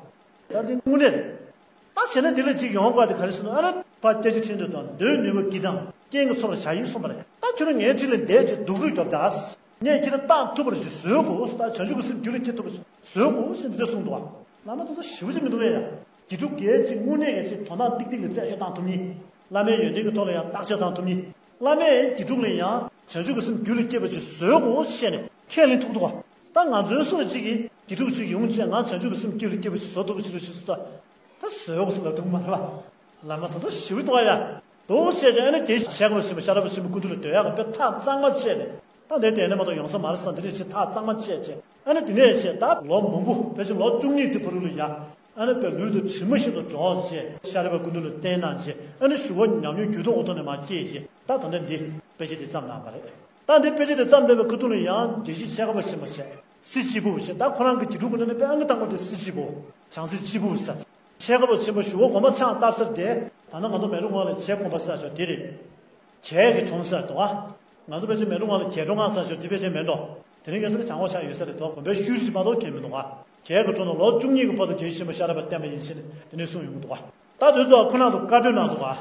ད་དེ་དངོས་གནས་རེད། ད་བྱས་ན་དེ་ལ་ཅིག་ཡོང་དགོས་དེ་ག་རེ་ཟེར་ན་ཨ་ན་ཕར་སྐད་ཆ་ཁྲིད་འདོད་དང་མདོའི་ནུས་པ་གྱིས་དང་རྐྱེན་གྱིས་ཚོར་བར་བྱ་ཡིན་གསུངས་པ་རེད། ད་ཁྱོད་རང་ངའི་འཁྲིས་ལ་བསྡད་ཅིག་སྡུག་རུས་རྒྱོབ་ད། ངས་ཁྱེད་རང་བཏང་ཐུབ་པར་ཅིག་བཟོད་དགོས། ད་བྱང་ཆུབ་ཀྱི་སེམས་རྒྱུད་ལ་སྐྱེ་ཐུབ་པར་ཅིག་བཟོད་དགོས་ཟེར་འདི་འདྲ་གསུངས་འདུག་བ། བླ་མ་དེ་ཚོ་ཞེ་པོ་ཅིག་མི་འདུག་པས་ཡ། དགེ་ཕྲུག་གལ་ཆེ་དངོས་གནས་གལ་ཆེ་དོ་སྣང་ཏིག་ཏིག་ལ་རྩད་གཅོད་བཏང་ཐུབ་མཁན། བླ་མའི་ཡོན་ཏན་གྱི་ཐོག་ལ་ཡང་བརྟག་དཔྱད་བཏང་ཐུབ་མཁན། བླ་མས་དགེ་ཕྲུག་ལ་ཡང་བྱང་ཆུབ་ཀྱི་སེམས་རྒྱུད་ལ་སྐྱེ་བ་ཅིག་བཟོ་དགོས་ཞེས་ནས་ཁས་ལེན་ཐུབ་འདུག་ག་ད་ང་ཚོའི་སུ་ལ་ཅིག་གིས་དགེ་ཕྲུག་ཅིག་ཡོང་བྱས་ང་བྱང་ཆུབ་ཀྱི་སེམས་རྒྱུད་ལ་སྐྱེ་བ་ཅིག་བཟོ་ཐུབ་པ་ཅིག་རེད་ཞུ་སྲིད་ད། ད་བཟོ་དགོས་ཟེར་ལབ་ཐུབ་མ་རེད་པ། བླ་མ་ད་ཚོ་ཞེ་པོ་འདུག་ཡ། འདུག་བྱས་ཀྱང་ཨ་ནི་དེ་ཤེས་རབ་ཆེན་པོ་ཤེས་རབ་ཆེན་པོའི་སྐུ་མདུན་ལ་སྡོད་ཡག་གི་དཔེ་ཐག་གཙང་མ་བཅད་ནས། ད་འདི་དེ་ནས་མ་གཏོགས་ཡོང་ས་མ་རེད་བསམ་འདི་འདྲ་ཞིག་ཐག་གཙང་མ་བཅད་བྱས། ཨ་ནི་དེ་ནས་བྱས་ད་ལོ་མང་པོ་ཕལ་ཆེར་ལོ་བཅུ་གཉིས་ཙམ་བར་དུ་ལ་ཡ། ཨ་ནི་དཔེ་ལུས་དང་གྲིབ་མ་བཞིན་དུ་འགྲོགས་བྱས་ཤ་ར་བའི་སྐུ་མདུན་ལ་བསྟེན་གནང་བྱས་ཨ་ནི་ཞུ་བ་ཉམས་མྱོང་རྒྱུད་སྟོད་འོག་ཐོག་ནས་མར་སྐྱེས་བྱས་ད་ད་ལྟ་འདི་དཔེ་ཆ་འདི་བརྩམས་གནང་བ་རེད། ད་འདི་དཔེ་ཆ་འདི་བརྩམས་བསྡད་པའི་ཁ་ཐུག་ལ་ཡང་དགེ་བཤེས་ཆེ་ཁ་པ་ཆེན་པོ་བྱས་སྲིད་སྤྱི་པུ་བྱས་ད་ཁོ་རང་གི་དགེ་ཕྲུག་གི་ནང་ནས་དཔེ་ཨང་ཀི་དང་པོ་དེ་སྲིད་སྤྱི་པུ་བྱང་སྲིད་སྤྱི་པུ་ཟེར། ཆེ་ཁ་པ་ཆེན་པོ་ཞུ་བ་དགོན་པ་ཆང་བཏབ་སར་དེ་ད་ནི་ང་ཚོ་མལ་གྲོ་ངོས་ལ་བྱེ་དགོན་པ་ཟེར་ཆོག་དེ་རེད། བྱེ་གི་གྲོང་ཟེར་འདུག་ཨ། ང་ཚོ་ཕལ་ཆེར་མལ་གྲོ་ངོས་ལ་བྱེ་གྲོང་ང་ཟེར་ཆོག་དེ་ཕལ་ཆེར་མེད་འགྲོ། དེ་རིང་ཁ་སང་གྲང་བ་ཆགས་ཡོད་ས་རེད་དོ། དགོན་པའི་ཤུལ་ཞིག་མ་གཏོགས་གང་མི་འདུག་ཨ། བྱེ་གི་གྲོང་ནང་ལོ་བཅུ་གཉིས་ཀྱི་བར་དུ་དགེ་བཤེས་ཆེན་པོ་ཤ་ར་བ་བསྟེན་པ་ཡིན་ཞེས་དེ་ནས་གསུངས་ཡོང་གི་འདུག་ཨ། ད་དུས་ཚོད་ཁོ་རང་ཚོ་བཀའ་འཁྲོལ་གནང་འདུག་ཨ།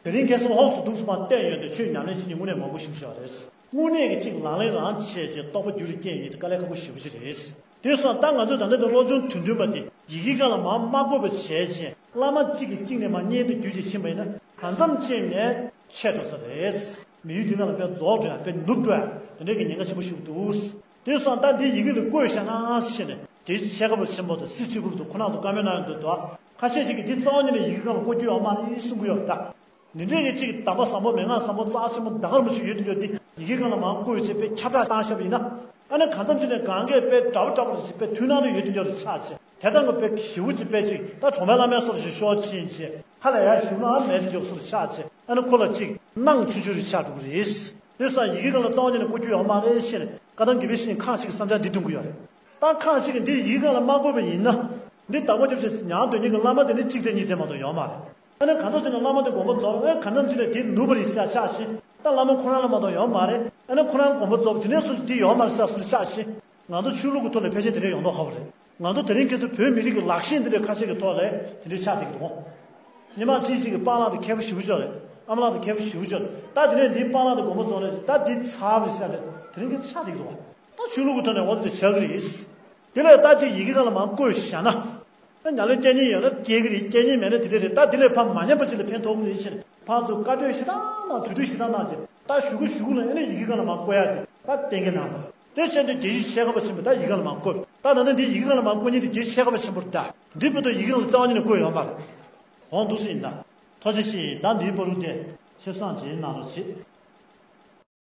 དེ་རིང་ཁ་སང་ཧོབ་སུ་འདུག་སུ་མ་བསྟན་ཡོད་དེ་ཆོས་ཉམས་ལེན་བྱེད་མཁན་དངོས་གནས་མང་པོ་ཞིག་ཤོག་རེད། དངོས་གནས་ཀྱི་གཅིག་ལག་ལེན་རང་བྱས་རྗེས་རྟོགས་པ་རྒྱུད་ལ་སྐྱེ་ཡོད་དེ་དཀའ་ལས་ཁག་པོ་ཞེ་པོ་ཅིག་རེད། དེ་སོང་ད་ང་ཚོས་ད་ལྟ་དེ་སློབ་སྦྱོང་དོན་མཐུན་པ་དེ་ ཡི་གེ་སྒང་ལ་མར་མ་བཀོལ་བ་བྱས་རྗེས་བླ་མ་གཅིག་གིས་གཅིག་ནས་མར་བརྙན་དུ་བརྒྱུད་ཅིག་ཕྱིན་པ་ཡིན་ན་གང་འཚམ་ཅིག་ནས་ཆད་འགྲོ་ས་རེད། མི་ཡུལ་འདི་སྒང་ལ་དཔེ་རྫོགས་འགྲོ་ཡ་དཔེ་ནུབ་འགྲོ་ཡ་དེ་འདྲའི་གི་ཉེན་ཁ་ཆེན་པོ་ཞིག་འདུག་དེ་སོང་ད་འདི་ཡི་གེ་ལ་བཀོད་བཞག་ན་ཟེར་ནས་དེ་ཆེ་ཁ་པོ་ཆེན་པོ་དང་སྲིད་ཇུས་ཁུར་དུ་ཁོ་ན་ཚོ་བཀའ་མོལ་གནང་ཡོང་འདུག་ཁ་ཤས་ཅིག་གིས་འདི་རྩ་བ་ཉིད་ནས་ཡི་གེ་སྒང་ལ་བཀོད་རྒྱུ་ཡོད་མ་རེད་གསུང་གི་ཡོད་རེད་ད། འདི་འདྲའི་གི་ཅིག་གདམས་པ་བཟང་པོ་མན་ངག་བཟང་པོ་རྩ་ཆེན་པོ་ད་གར་མ་ཆུ་ཡོད་དུ་འཇོག་འདི་ཡི་གེ་སྒང་ལ་མར་བཀོད་བྱས་དཔེ་ཁྱབ་བསྒྲགས་བཏང་བཞག་པ་ཡིན་ན། ཨ་ནི་གང་འཚམ་ཅིག་ནས་གང་གས་དཔེ་འདྲ་པོ་འདྲ་པོ་རེ་ཞིག་དཔེ་མཐུན་སྣང་དུ་ཡོད་དུ་འཇོག་རེ་ཆགས་བྱས་དེ་ཙམ་གྱི་དཔེ་ཞེ་པོ་ཅིག་དཔེ་ཅིག་ད་གྲོང་པའི་བླ་མའི་སོར་ཞིག་ཤོག་ཕྱིན་བྱས་ཧ་ལས་ཡ་ཞུ་ན་མེད་དུ་འཇོག་སོར་ཆགས་བྱས་ཨ་ནི་ཁོ་ལ་ཅིག་སྣང་ཆུང་ཆུང་རེ་ཆགས་འགྲོ་གི་རེད། དེ་སང་ཡི་གེ་སྒང་ལ་རྩ་བ་ཉིད་ནས་བཀོད་རྒྱུ་ཡོད་མ་རེད་ཞེས་ནས་བཀའ་གདམས་དགེ་བའི་བཤེས་གཉེན་ཁག་ཅིག་གིས་བསམ་འཆར་འདི་གཏོང་གི་ཡོད་རེད། ད་ཁག་ཅིག་གིས་འདི་ཡི་གེ་སྒང་ལ་མ་བཀོད་པ་ཡིན་ན། འདི་བདག་པོ་རྒྱབ་བྱས་ཉར་འདོན་མཁན་གྱི་བླ་མ་དེ་ནི་གཅིག་དང་གཉིས་དེ་མ་གཏོགས་ཡོད་མ་རེད། ཨ་ནི་གང་ཚོད་ཅིག་ནས་བླ་མ་དེ་དགོངས་པ་རྫོགས་ཨེ་གང་འཚམ་ཅིག་ནས་དེ་ནུབ་པ་རེད་ཟེར་ཆགས་ཤིང་ད་བླ་མ་ཁོ་རང་ལ་མ་གཏོགས་ཡོད་མ་རེད། ཨ་ནི་ཁོ་རང་དགོངས་པ་རྫོགས་དེ་ནས་སུ་འདི་ཡོད་མ་རེད་ཟེར་སུ་ཆགས་ཤིང་། ང་ཚོ་ཆོས་ལུགས་ཀྱི་ཐོག་ནས་ཕལ་ཆེར་དེ་འདྲ་ཡོང་མདོག་ཁ་པོ་རེད། ང་ཚོ་དེ་རིང་ཁྱེད་ཚོ་བོད་མི་རིགས་ཀྱི་ལག་ཤེས་འདི་འདྲའི་ཁ་ཤས་ཀྱི་ཐོག་ལས་དེ་འདྲའི་ཆགས་བསྡད་ཀྱི་འདུག་ཉི་མ་གཅིག་གཅིག་གི་པཱ་ལགས་དེ་མཁས་པོ་ཞེ་པོ་ཅིག་རེད། ཨ་མ་ལགས་དེ་མཁས་པོ་ཞེ་པོ་ཅིག་རེད། ད་དེ་ནས་འདིའི་པཱ་ལགས་དེ་དགོངས་པ་རྫོགས་རེད། ད་འདི་ཚར་བ་རེད་ཟེར་རེད། དེ་རིང་གི་ཆགས་བསྡད་ཀྱི་འདུག་ད་ཆོས་ལུགས་ཀྱི་ཐོག་ནས་འོ་དེ་ཆགས་ཀྱི་རེད། དེ་ལས་ད་ཅིག་ཡི་གེ་སྒང་ལ་མར་བཀོད་བཞག་ན། ད་ཉ་ལོས་སྐྱེ་ཉེན་ཡོད་ན་སྐྱེ་གི་རེད། སྐྱེ་ཉེན་མེད་ན་དེ་འདྲ་རེད། ད་དེ་ལས་ཕར་མ་ཉམས་པ་ཅིག་ལ་ཕན་ཐོགས་ཀྱི་རེད་ཟེར་ཕར་ཚུར་བཀའ་གྲོས་ཞེ་དྲག་གནང་དུས་དུས་ཞེ་དྲག་གནང་རྗེས་ད་ཞུ་གུ་ཞུ་གུ་ལ་ཨེ་ནས་ཡི་གེ་སྒང་ལ་མར་བཀོད་ཡ་དེ་ད་གཏན་འཁེལ་གནང་པ་རེད། དེ་བྱས་དུས་དེ་བཞིན་ཆེ་ཁ་པོ་ཆེན་པོ་ད་ཡི་གེ་སྒང་ལ་མར་བཀོད་ད་ད་ནི་འདི་ཡི་གེ་སྒང་ལ་མར་བཀོད་ཉིན་དེ་དེ་ཆེ་ཁ་པོ་ཆེན་པོ་རེད། ད་འདི་བར་དུ་ཡི་གེ་སྒང་ལ་རྩ་བ་ཉིད་ནས་བཀོད་ཡོད་མ་རེད། འོང་འདུག་སེ་ཡིན་ད། ཐུགས་རྗེ་ཆེ། ད་འདིའི་བར་དུ་དེ་ཆེ་བསང་བྱེད་གནང་རོགས་བྱེད།